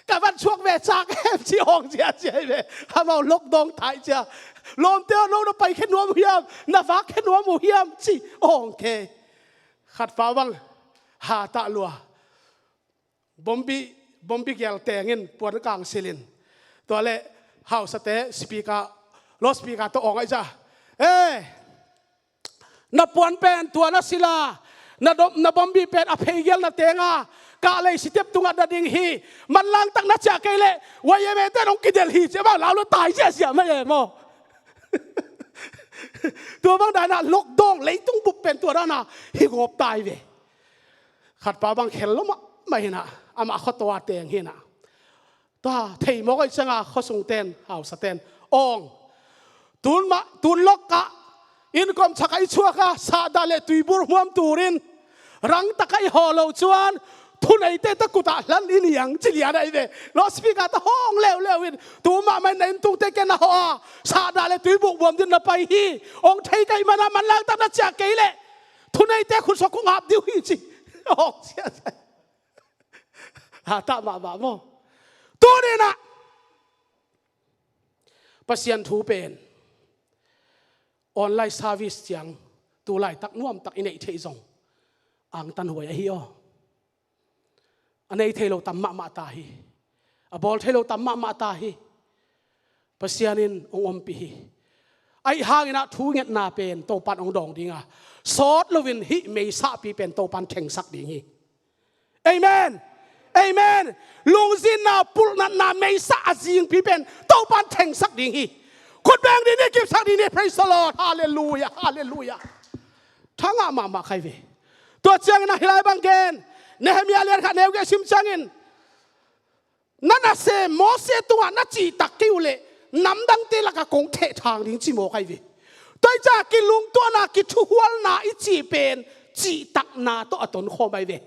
Ka van chuak ve cak em?" ci awng ciacia hi ve. Amau lok dawng thai cia. "Lawmte aw, no na pai khe nuam uh hiam? Na vak khe nuam uh hiam?" ci awng khe. Khat pa bang hatah lua. Bombi, bombi gial tengin puan kang silin. Tua le hausate speaker, loudspeaker tawh awng ahi ca. Eh, na puan pen tua na sila, na, dom, na bombi pen a phei gial na tenga, kah lei sitep tungah na ding hi. Manlang tak na ciah kei leh, Y M A te nong kidel hi ci a bang lau lo tai ziahziah mai e maw. Tua bang dana lockdown leitung bup pen tua dana hi gawp tai ve. Khatpa bang khel lo mahmah hinah, amah khuatua teng hinah. Tua thei mawk ahi cianga khuasungten, hausaten awng. Tun mah, tun lokkah, innkom chakah i chuaka, sahdah le tuibur hmuam turin, rangtakah i haw lo cuan, thuneite ta kutah hlan i niang ci lian ahi ve. Loudspeaker ta hawng leuleu in, tu mahmah in na inntungte ke na hawh a, sahdah le tuibur hmuam din na pai hi. Awng thei ka hih mana manlang tak na ciah kei leh, thuneite khutsuak kong ap dih uh hi ci. Awng ciah ciah. Hatah mahmah maw. Tuninah Pasian thu pen online service ciang tu laitak nuamtak i neih theih zong angtan huai ahi aw. A nei thei lo tam mahmah ta hi. A bawl thei lo tam mahmah ta hi. Pasian in hong ompih hi. Ahi hanginah thu ngetna pen Topan hong dawng dinga, sawt loin hih meisahpi pen Topan thengsak ding hi. Amen. Amen. Lungzinna, pulhnatna, meisah a zingpi pen Topan thengsak ding hi. Khutbeng ding hi, kipsak ding hi. Praise the Lord. Halleluiah. Halleluiah. Thangah mahmah khai ve. Tua ciangin a hilai bang gen, Nehemiah lian khat neu geh sim ciangin, na nasem Moses tungah na cihtak kei uh leh namdangte lakah kong thehthang ding ci mawk ahi ve. Tua hi ca kilungtuahna, kithuhualna i cih pen cihtakna tawh a tonkhawm ahi ve.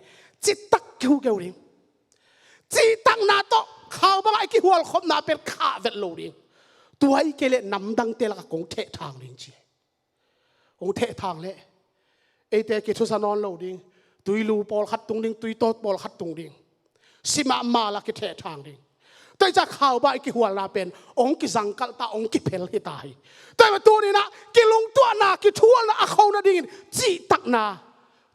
Cihtak keuhkeuh ding. Cihtakna tawh khau bangah i kihualkhopna pen khah vet lo ding. Tua hi kei leh namdangte lakah kong thehthang ding ci. Hong thehthang leh eite kithusa nawn lo ding. Tuilu pawlkhat tung ding, tuitawt pawlkhat tung ding. Simah mala kithehthang ding. Tua hi ca khau bangah i kihualna pen hong kizangkalh ta, hong kiphel hi ta hi. Tua hi mah tuninah kilungtuahna, kithuhualna a kho nadingin cihtakna,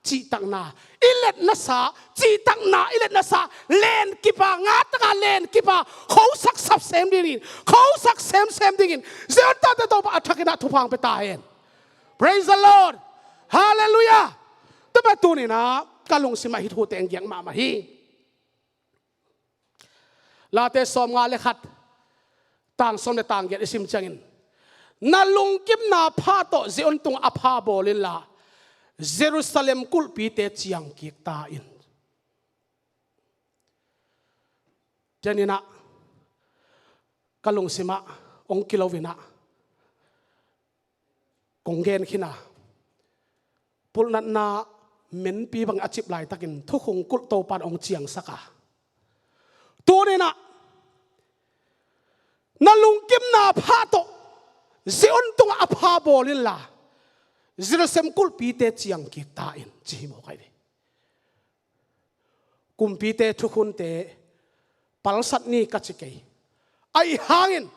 cihtakna i let nasa, cihtakna i let nasa, len kipa, ngataka len kipa khosak sapsem dingin, khosak semsem dingin Zion tate Topa a thakinah thupha hong pia ta hen. Praise the Lord. Halleluiah. Tua mah tuninah ka lungsimah hih thute hong giak mahmah hi. Late sawmnga le khat, tang sawm le tang giat i sim ciangin, na lungkimna pha tawh Zion tungah a pha bawl inla, Jerusalem kulhpite ciangkik ta in. Tua ninah ka lungsimah hong kilo inah kong gen khin a, pulhnatna menpi bangin a cip laitakin thukhun kulh Topan hong ciangsak a, tuninah na lungkimna pha tawh Zion tungah a pha bawl inla, Jerusalem kulhpite ciangkik ta in ci hi mawk ahi ve. Kumpite thukhunte palsat ni ka ci kei. Ahi hangin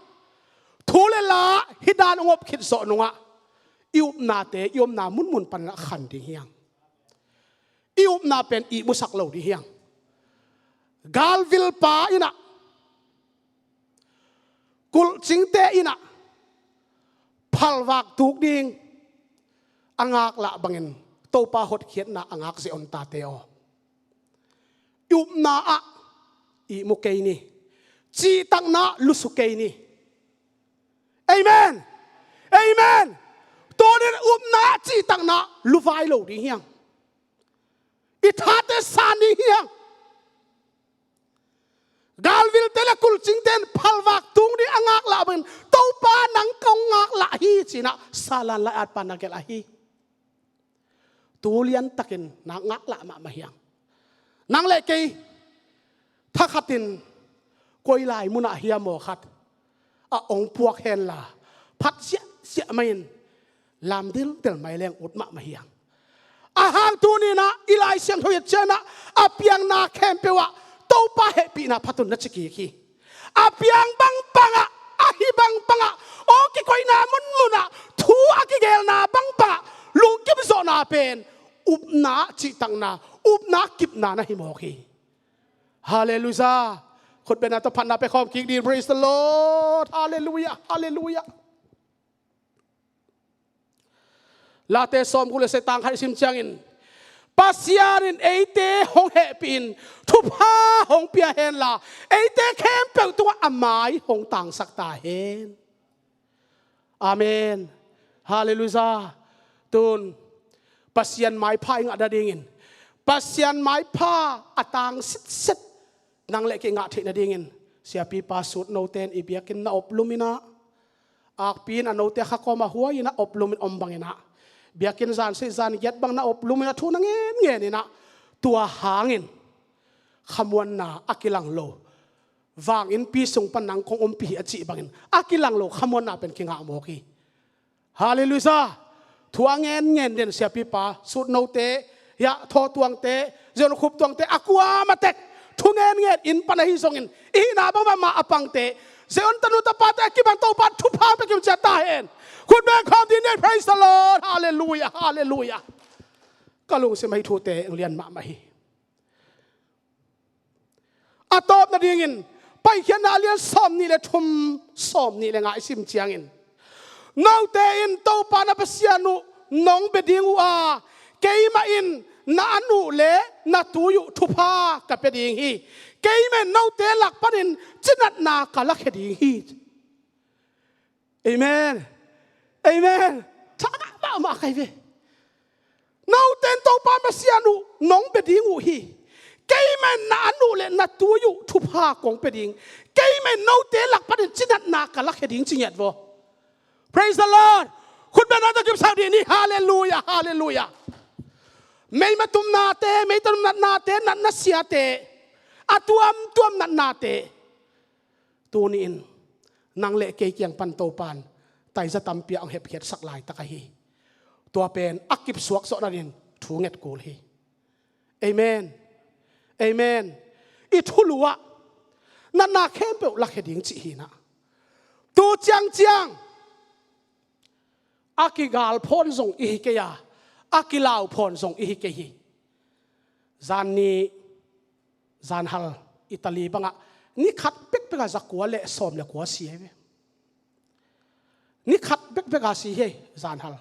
thu le la hih dan hong op khit zawh nungah i upnate i omna munmun panah khan ding hi hang. I upna pen ihmusak lo ding hi hang. Galvilpa innah, kulhcingte innah phalvak tuk ding a ngaklah bangin Topa hotkhiatna a ngak Zion tate aw, i upna ah ihmu kei ni. Cihtakna ah lusu kei ni. Amen. Amen. Tunin upna ah cihtakna luvai lo ding hi hang. I thate san ding hi hang. Galvilte le kulhcingte in phalvak tung ding a ngaklah bangin Topa nang kong ngaklah hi cinah Salan lai-atpa na gelh ahi. Tu liantakin na ngaklah mahmah hi hang. Nang le kei thakhatin koi lai munah hiam aw khat a hong puak henla phat siahsiah mai in lam dildel mai leng ut mahmah hi hang. A hang tuninah i Lai Siangtho i et cianah a piangna khempeuh ah Topa hehpihna phatun na ci kik hi. A piang bangbangah, a hi bangbangah, aw kikoihna munmunah, thu a kigelna bangbangah lungkim zawhna pen upna ah cihtakna, upna ah kipna na hi mawk hi. Halleluiah. Khutbetna tawh phatna pia khawm kik ding. Praise the Lord. Halleluiah. Halleluiah. Late sawmguk le sagih, tang khat i sim ciangin, Pasian in eite hong hehpih in thupha hong pia henla, eite khempeuh tungah a mai hong tangsak ta hen. Amen. Halleluiah. Tun Pasian maipha i ngah nadingin, Pasian maipha a tang sitset nang le kei ngah theih nadingin, siapipa Sut note in i biakinn na op lum in ah, akpi in a note a kha kawm a huai in ah op lum in om bangin ah, biakinn zan sih zan giat bang na op lum in ah thu na ngenngen in ah, tua hangin khamuanna a kilang lo, vanginnpi sung pan nang kong ompih hi a cih bangin a kilang lo khamuanna pen kingah mawk hi. Halleluiah. Thu a ngenngen den siapipa Sut note, ya, Thaw Tuangte, Zion Khup Tuangte, a kuamah tek thu ngenngen inn pan ahi zongin, i hihna bangmah a pangte, Zion tanu tapate a kipan Topa thupha pia kim ciat ta hen. Khut beng khawm ding ni. Praise the Lord. Halleluiah. Halleluiah. Ka lungsim ahi thute eng lian mahmah hi. A tawp nadingin Paikhiatna a lian sawmnih le thum, sawmnih le nga i sim ciangin, note in Topa na Pasian uh nong bia ding uh a, keimah in na an uh le na tui uh thupha ka pia ding hi. Keimah in note lak panin cinatna ka lakhia ding hi. Amen. Amen. Thangah mahmah kai ve. Note in Topa Pasian uh nong bia ding uh hi. Keimah in na an uh le na tui uh thupha kong pia ding. Keimah in note lak panin cinatna ka lakhia ding ci ngiat vaw. Praise the Lord. Khutbetna tawh kipsak ding ni. Halleluiah. Halleluiah. Meima tumnate, meima tumnate, natna siate, a tuamtuam natnate, tuni in nang le kei kiang pan Topan taiza tampi a hong hepkhiatsak laitak ahi. Tua pen a kipsuak zawh nadin thu nget kul hi. Amen. Amen. I thulu ah natna khempeuh lakhia ding cih hi in ah, tu ciangciang a kigal phawn zong i hi kei a, a kilau phawn zong i hi kei hi. Zan ni, zan hal, Italy bangah ni khat bekbek a za kua le sawm le kua si hi ve. Ni khat bekbek a si hi, zan hal.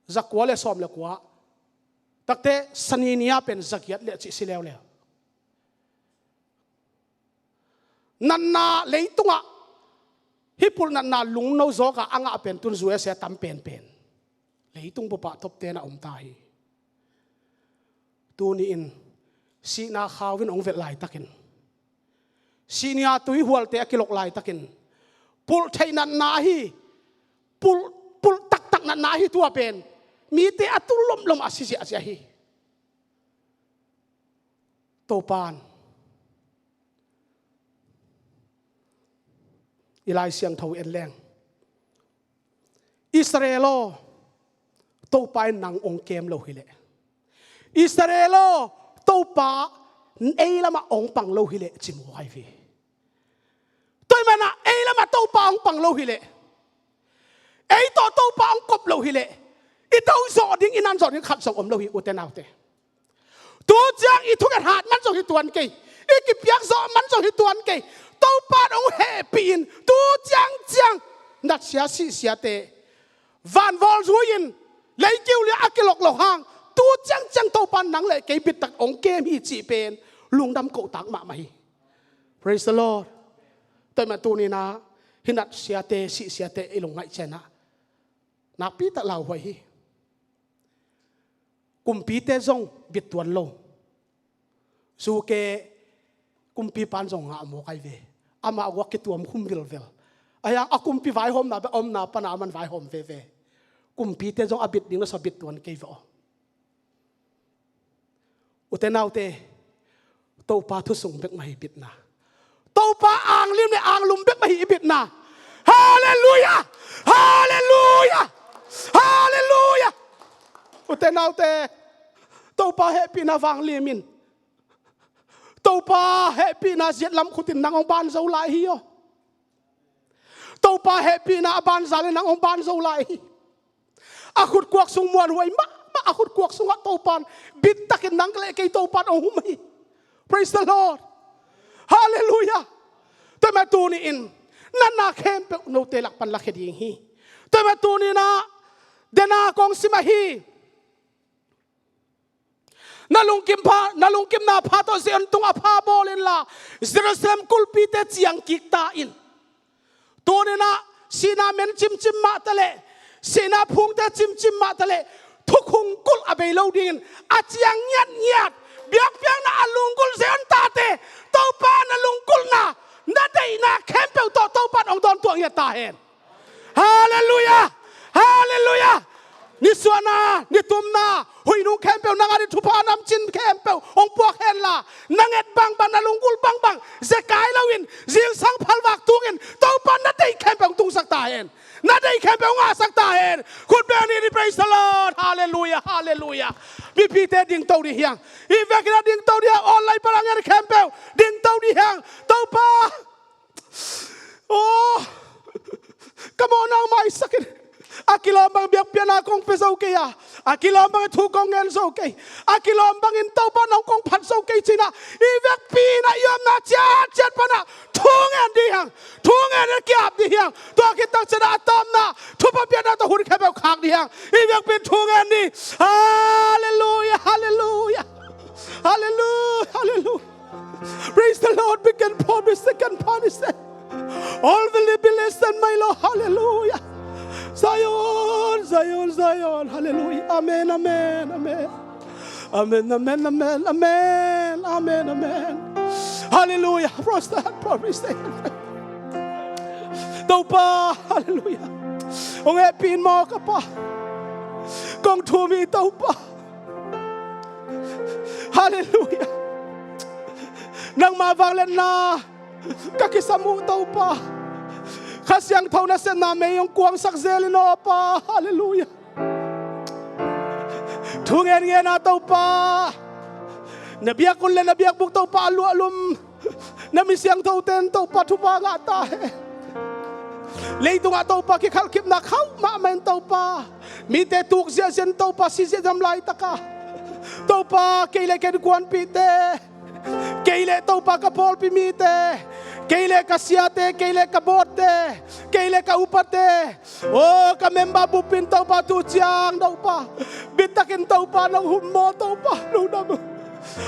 Za kua le sawm le kua. Takte sani ni a pen za giat le cih si leuleu. Natna leitungah hih pulh natna lungno zawkah a ngah pen tun U S A a tam penpen. Leitung bupah topte na om ta hi. Tuni in sihna khau in hong velh laitakin, sihna tui hualte a kilok laitakin, pulh theih natna ahi, pulh, pulh taktak natna ahi tua pen mite a tul lomlom a si ziahziah hi. Topan i Lai Siangtho en leng, Israel aw, Topa in nang hong kem lo hileh, Israel aw, Topa ei lamah hong pang lo hileh, ci mawk ahi ve. Tua ahih manin ei lamah Topa hong pang lo hileh, ei tawh Topa hong kop lo hileh, i do zawh ding, i nan zawh ding khat zong om lo hi, ute naute. Tu ciang i thunget hat man zong hi tuan kei, i kipiak zawh man zong hi tuan kei. Topa in hong hehpih in tu ciangciang natsia sihsiate vanvawl zui-in leikiu liah a kilok lo hang, tu ciangciang Topa in nang le kei bittak hong kem hi cih pen lungdam kohtak mahmah hi. Praise the Lord. Tua ahih manin tuni-in ah hih natsiate, sihsiate i lungngaih ciangin ah nakpi tak lauhuai hi. Kumpite zong bit tuan lo. Zu ke kumpipa in zong ngah mawk ahi ve. Amah guak kituam khum vilvel. Ahi hang a kumpi vaihawmna bek a omna pan a aman vaihawm veve. Kumpite zong a bit ding na sa bit tuan kei ve aw. Ute naute, Topa thu sung bek mah hi bitna. Topa anglim le anglum bek mah hi i bitna. Halleluiah! Halleluiah! Halleluiah! Ute naute, Topa hehpihna vanglim in, Topa hehpihna ziat lam khut in nang hong ban zo lai hi aw. Topa hehpihna a banzan le nang hong ban zo lai hi. A khutkuak sung muanhuai mahmah, a khutkuak sungah Topa in bittakin nang le kei Topa in hong hum hi. Praise the Lord. Halleluiah. Tua mah tuni-in natna khempeuh note lak pan lakhia ding hi. Tua mah tuni-in ah dena kong sim ahi. Na lungkim pha, na lungkimna pha tawh Zion tungah pha bawl inla, Jerusalem kulhpite ciang kik ta in. Tuni-in ah sihna men cimcim mah taleh, sihna phungte cimcim mah taleh, thukhun kulh a bei lo dingin a ciang ngiatngiat biakpiakna a lunggulh Zion tate, Topa na lungkulhna, na deihna khempeuh tawh Topa in hong dawntuah ngiat ta hen. Halleluiah. Halleluiah. Nisuahna, nitumna, huih nung khempeuh nang ading thupha namcin khempeuh hong puak henla, na nget bangbang, na lunggulh bangbang zekai loin, zingsang phalvak tungin Topa na deih khempeuh hong tungsak ta hen. Na deih khempeuh hong ngahsak ta hen. Khut beng ni, praise the Lord. Halleluiah. Halleluiah. Mipite dingto dih hiang. I vekin ah dingto dih hiang. Online pan a ngen khempeuh dingto dih hiang. Topa, oh, ka mawhna hong maisak in. A kilawm bang biakpiakna kong pia zo kei a, a kilawm bangin thu kong ngen zo kei, a kilawm bangin Topa nong kong phat zo kei ci-in ah i vekpi-in ah i omna ciatciat pan ah thu ngen dih hiang. Thu ngen in ki-ap dih hiang. Tua khit tak ciangin ah a tawpna thupha piakna tawh hun khempeuh khak dih hiang. I vekpi-in thu ngen ni. Halleluiah. Halleluiah. Halleluiah. Halleluiah. Praise the Lord. We can promise, we can promise that all will be blessed, my Lord. Halleluiah. Zion, Zion, Zion. Halleluiah. Amen, amen, amen. Amen, amen, amen, amen. Amen, amen. Halleluiah. Praise the Lord. Praise the Lord. Topa, halleluiah. Hong hehpih in maw ka Pa. Kong thum hi Topa. Halleluiah. Nangma vangliatna ka kisam uh Topa. Kha Siangtho nasepna mei hong kuangsak zel in aw Pa. Halleluiah. Thu ngen ngen a Topa, na biakinn le na biakbuk Topa a luahlum na mi siangthote in Topa thupha ngah ta hen. Leitungah Topa kikhalhkipna khauh mahmah in Topa, mite tuk ziahziah in Topa, si ziahziah laitak a Topa, kei le ka innkuanpihte, kei le Topa ka pawlpi mite, kei le ka siate, kei le ka bawdte, kei le ka upate, aw ka member bup in Topa tu ciang Topa, bitak in Topa nong hun maw Topa, lungdam.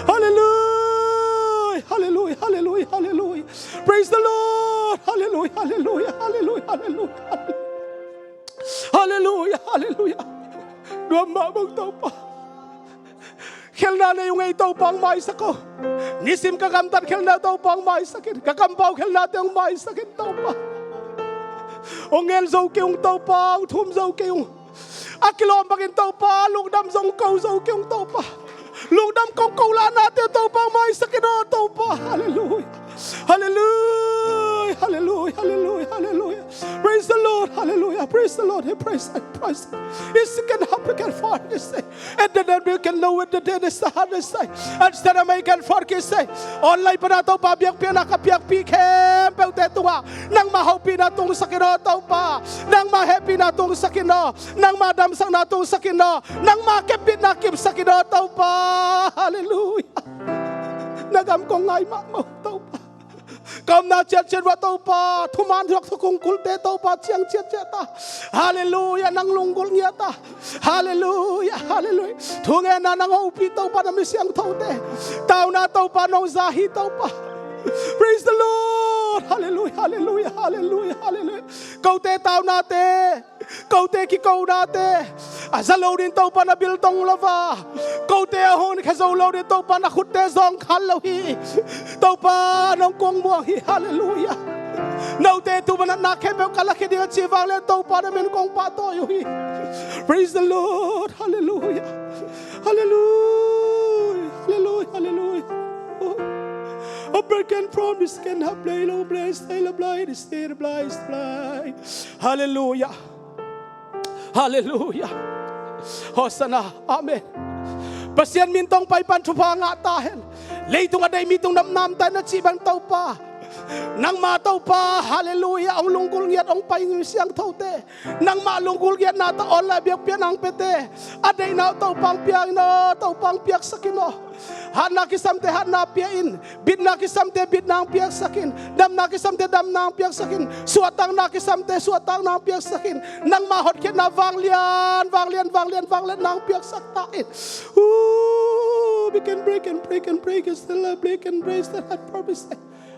Halleluiah. Halleluiah. Halleluiah. Halleluiah. Praise the Lord. Halleluiah. Halleluiah. Halleluiah. Halleluiah. Halleluiah. Halleluiah. Nuam mahmah ung Topa. Khelhna nei ung ei Topa, hong maisak o. Nisim ka gamtat khelhna Topa, hong maisak in. Ka kampau khelhnate hong maisak in Topa. Hong ngen zo kei ung Topa, hong thum zo kei ung. A kilawm bangin Topa, lungdam zong ko zo kei ung Topa. Lungdam kong ko lahnate Topa, hong maisak in aw Topa. Halleluiah. Halleluiah. Halleluiah. Halleluiah. Halleluiah. Praise the Lord. Halleluiah. Praise the Lord. Hey, praise Him. Praise Him. Is can happen, can fall, is say. And then we can know what the dead is the hardest say. And then I can fall, can say. Online pan a Topa biakpiakna ka piakpih khempeuhte tungah nangma hopihna tungsak in aw Topa. Nangma hehpihna tungsak in aw. Nangma damsakna tungsak in aw. Nangma kepbitna kipsak in aw Topa. Halleluiah. Na gam kong ngai mahmah uh Topa. Ka omna ciatciat uah Topa, thuman thuak thukhun kulhte Topa ciang ciatciat a. Halleluiah, nang lunggulh ngiat a. Halleluiah. Halleluiah. Thungetna nang hopih Topa, na mi siangthote. Tauna Topa nong za hi Topa. Praise the Lord. Halleluiah. Halleluiah. Halleluiah. Halleluiah. Kote taunate, kote kikonate a za lo ding Topa na biltong lo a, kote a hong khia zo lo ding Topa na khutte zawngkhal lo hi. Topa nong kong muang hi. Halleluiah. Note tu banatna khempeuh ka lakhia ding a ci vang le Topa na min kong pahtawi uh hi. Praise the Lord. Halleluiah. Halleluiah. Halleluiah. Halleluiah. Oh. A broken promise can have play, long play, stay, la, blind, stay, blind, blind. Halleluiah. Halleluiah. Hosanna. Amen. Pasian min tawh hong pai pan thupha ngah ta hen. Leitung a deih mi tung namnam ta hen na cih bang Topa, Nangmah Topa, halleluiah, hong lunggulh ngiat hong pai mi siangthote, nangmah lunggulh ngiatna tawh online biakpiakna hong piate, a deihna uh Topa hong pia in aw, Topa hong piaksak in aw. Hatna kisamte hatna pia in, bitna kisamte bitna hong piaksak in, damna kisamte damna hong piaksak in, suahtakna kisamte suahtakna hong piaksak in, nangmah hotkhiatna vanglian vanglian vanglian vangliatna hong piaksak ta in. Ooh, we can break and break and break is the love, break and break is the heart promise.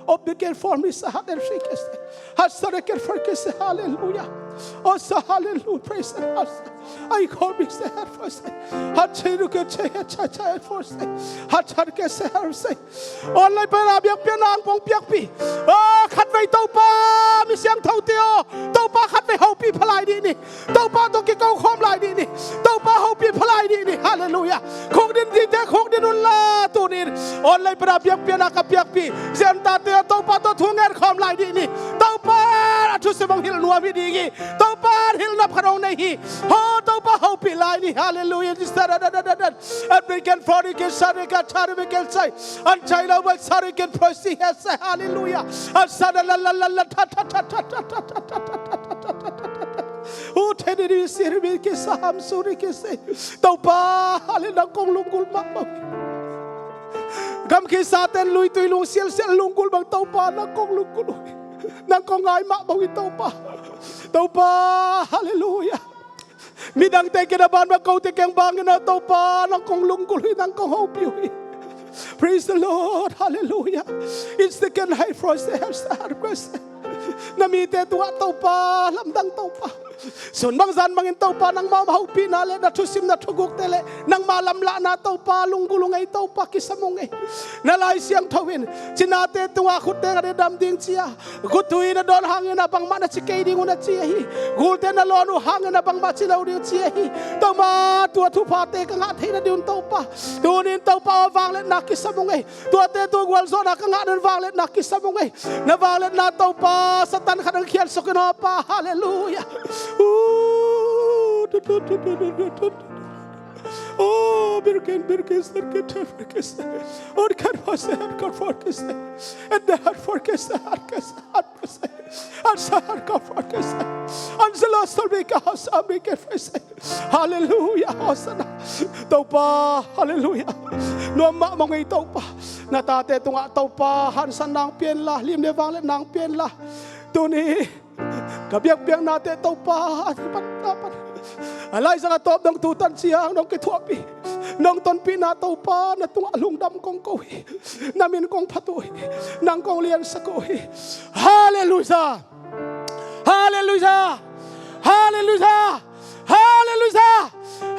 Obligate for me, sa hat and shake is. Hat sa reket for kese, hallelujah. Oh, sa hallelujah, praise the Lord. I call me, say, hat for say. Hat say, look at say, hat say, hat for say. Hat hat kese, hat say. Online pen a biakpiakna hong piakpih. Oh, khatvei Topa, mi siangthote aw, Topa khatvei hopih pha lai dih ni. Topa tawh kiko khawm lai dih ni. Topa hopih pha lai dih ni. Halleluiah. Khukdin dingte khukdin unla tuni in online pen a biakpiakna ka piakpih, ziantate aw, Topa tawh thu ngen khawm lai dih ni. Topa a thusim hong hilh nuam hi ding hi. Topa hilh nop khat hong nei hi. Ho, Topa hopih lai ni. Halleluiah. At we can forty can sorry can sorry we can say. An chai lo bal sorry can prosi he say. Halleluiah. An sa la la la la la ta ta ta ta ta ta ta ta ta ta ta ta ta ta. U theni ni siri mi ki sa ham suri ki se. Topa, hale nang kong lunggulh mahmah. Gam kisa ten lui tui lung sialsial lunggulh bang Topa nang kong lunggulh uh hi. Nang kong ngai mahmah uh hi Topa. Topa, halleluiah. Midangte kinaban bang kote keng bangin a Topa nang kong lunggulh uh hi, nang kong hopih uh hi. Praise the Lord, hallelujah. It's the can high for us, the hearts, the heart, na mite tungah Topa, lamdang Topa. Sun bang zan bangin Topa nangma hopihna le na thusim na thugukte le nangma lamlahna Topa lunggulh uh ngei Topa kisam uh ngei. Na Lai Siangtho in cinate tungah khutte ngat dam ding cia. Khutui na dawn hangin a bangmah na ci kei ding uh na ci ahi. Gulte na lawn uh hangin a bangmah ci lo ding ci ahi. Topa tua thuphate ka ngah theihna ding un Topa. Tunin Topa aw vangliatna kisam uh ngei. Tuate tu gualzawhna ka ngah nan vangliatna kisam uh ngei. Na vangliatna Topa Satan khat ang khian suk in aw Pa. Halleluiah. Uh, tu, tu, tu. Oh, birkin, birkin, sirkin, birkin, sirkin. Oh, kan fase, kan forkise. And the heart forkise, heart kise, heart kise. And the heart kan forkise. And the lost soul make a house, and make it face. Hallelujah, Hosanna. Topa, hallelujah. Nuam mahmah ngei Topa. Na tate tungah Topa, hansan nang pian la, lim le vang le nang pian la. Tuni ka biakpiaknate Topa, a kipat na pan a laizang a tawp nong tutan ciang nong kithuahpih, nong tonpihna Topa na tungah lungdam kong ko hi. Na min kong phat uh hi. Nang kong liansak uh hi. Halleluiah. Halleluiah. Halleluiah. Halleluiah.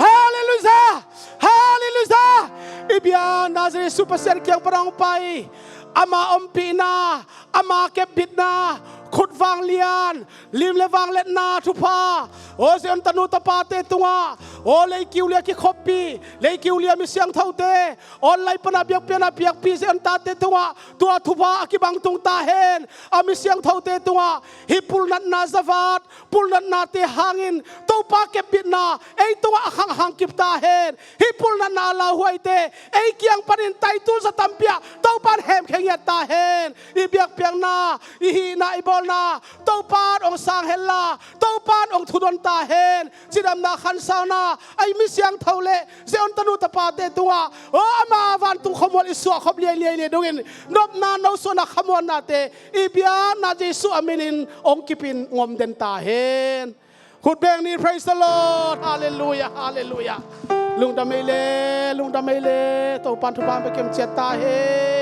Halleluiah. Halleluiah. I biakna Jesu Pasian kiang pan hong pai. Ama ompihna, ama kepbitna, khut vanglian, lim le vangletna thupha. Aw Zion tanu tapate tungah, aw leikiu lia kikhoppi, leikiu lia mi siangthote, online pana biakpiakna biakpi Zion tate tungah tua thupha a kibang tung ta hen. A mi siangthote tungah hih pulnatna zavat, pulnatnate hangin Topa kepbitna ei tungah a khang hang kip ta hen. Hih pulnatna a lauhuaite ei kiang panin taitul za tampi ah Topa in hemkhia ngiat ta hen. I biakpiakna, i hihna, i bawlna Topa in hong sang henla, Topa in hong thudon ta hen. Cidamna khansauna a i mi siangtho le Zion tanu tapate tungah, aw ama vantung khuamual i suahkhop liailiai le dongin nopna nosuahna khamuannate i biakna Jesu a minin hong kipin ngom den ta hen. Khut beng ni, praise the Lord. Halleluiah, halleluiah. Lungdam ei le, lungdam ei le. Topa in thupha hong pia kim ciat ta hen.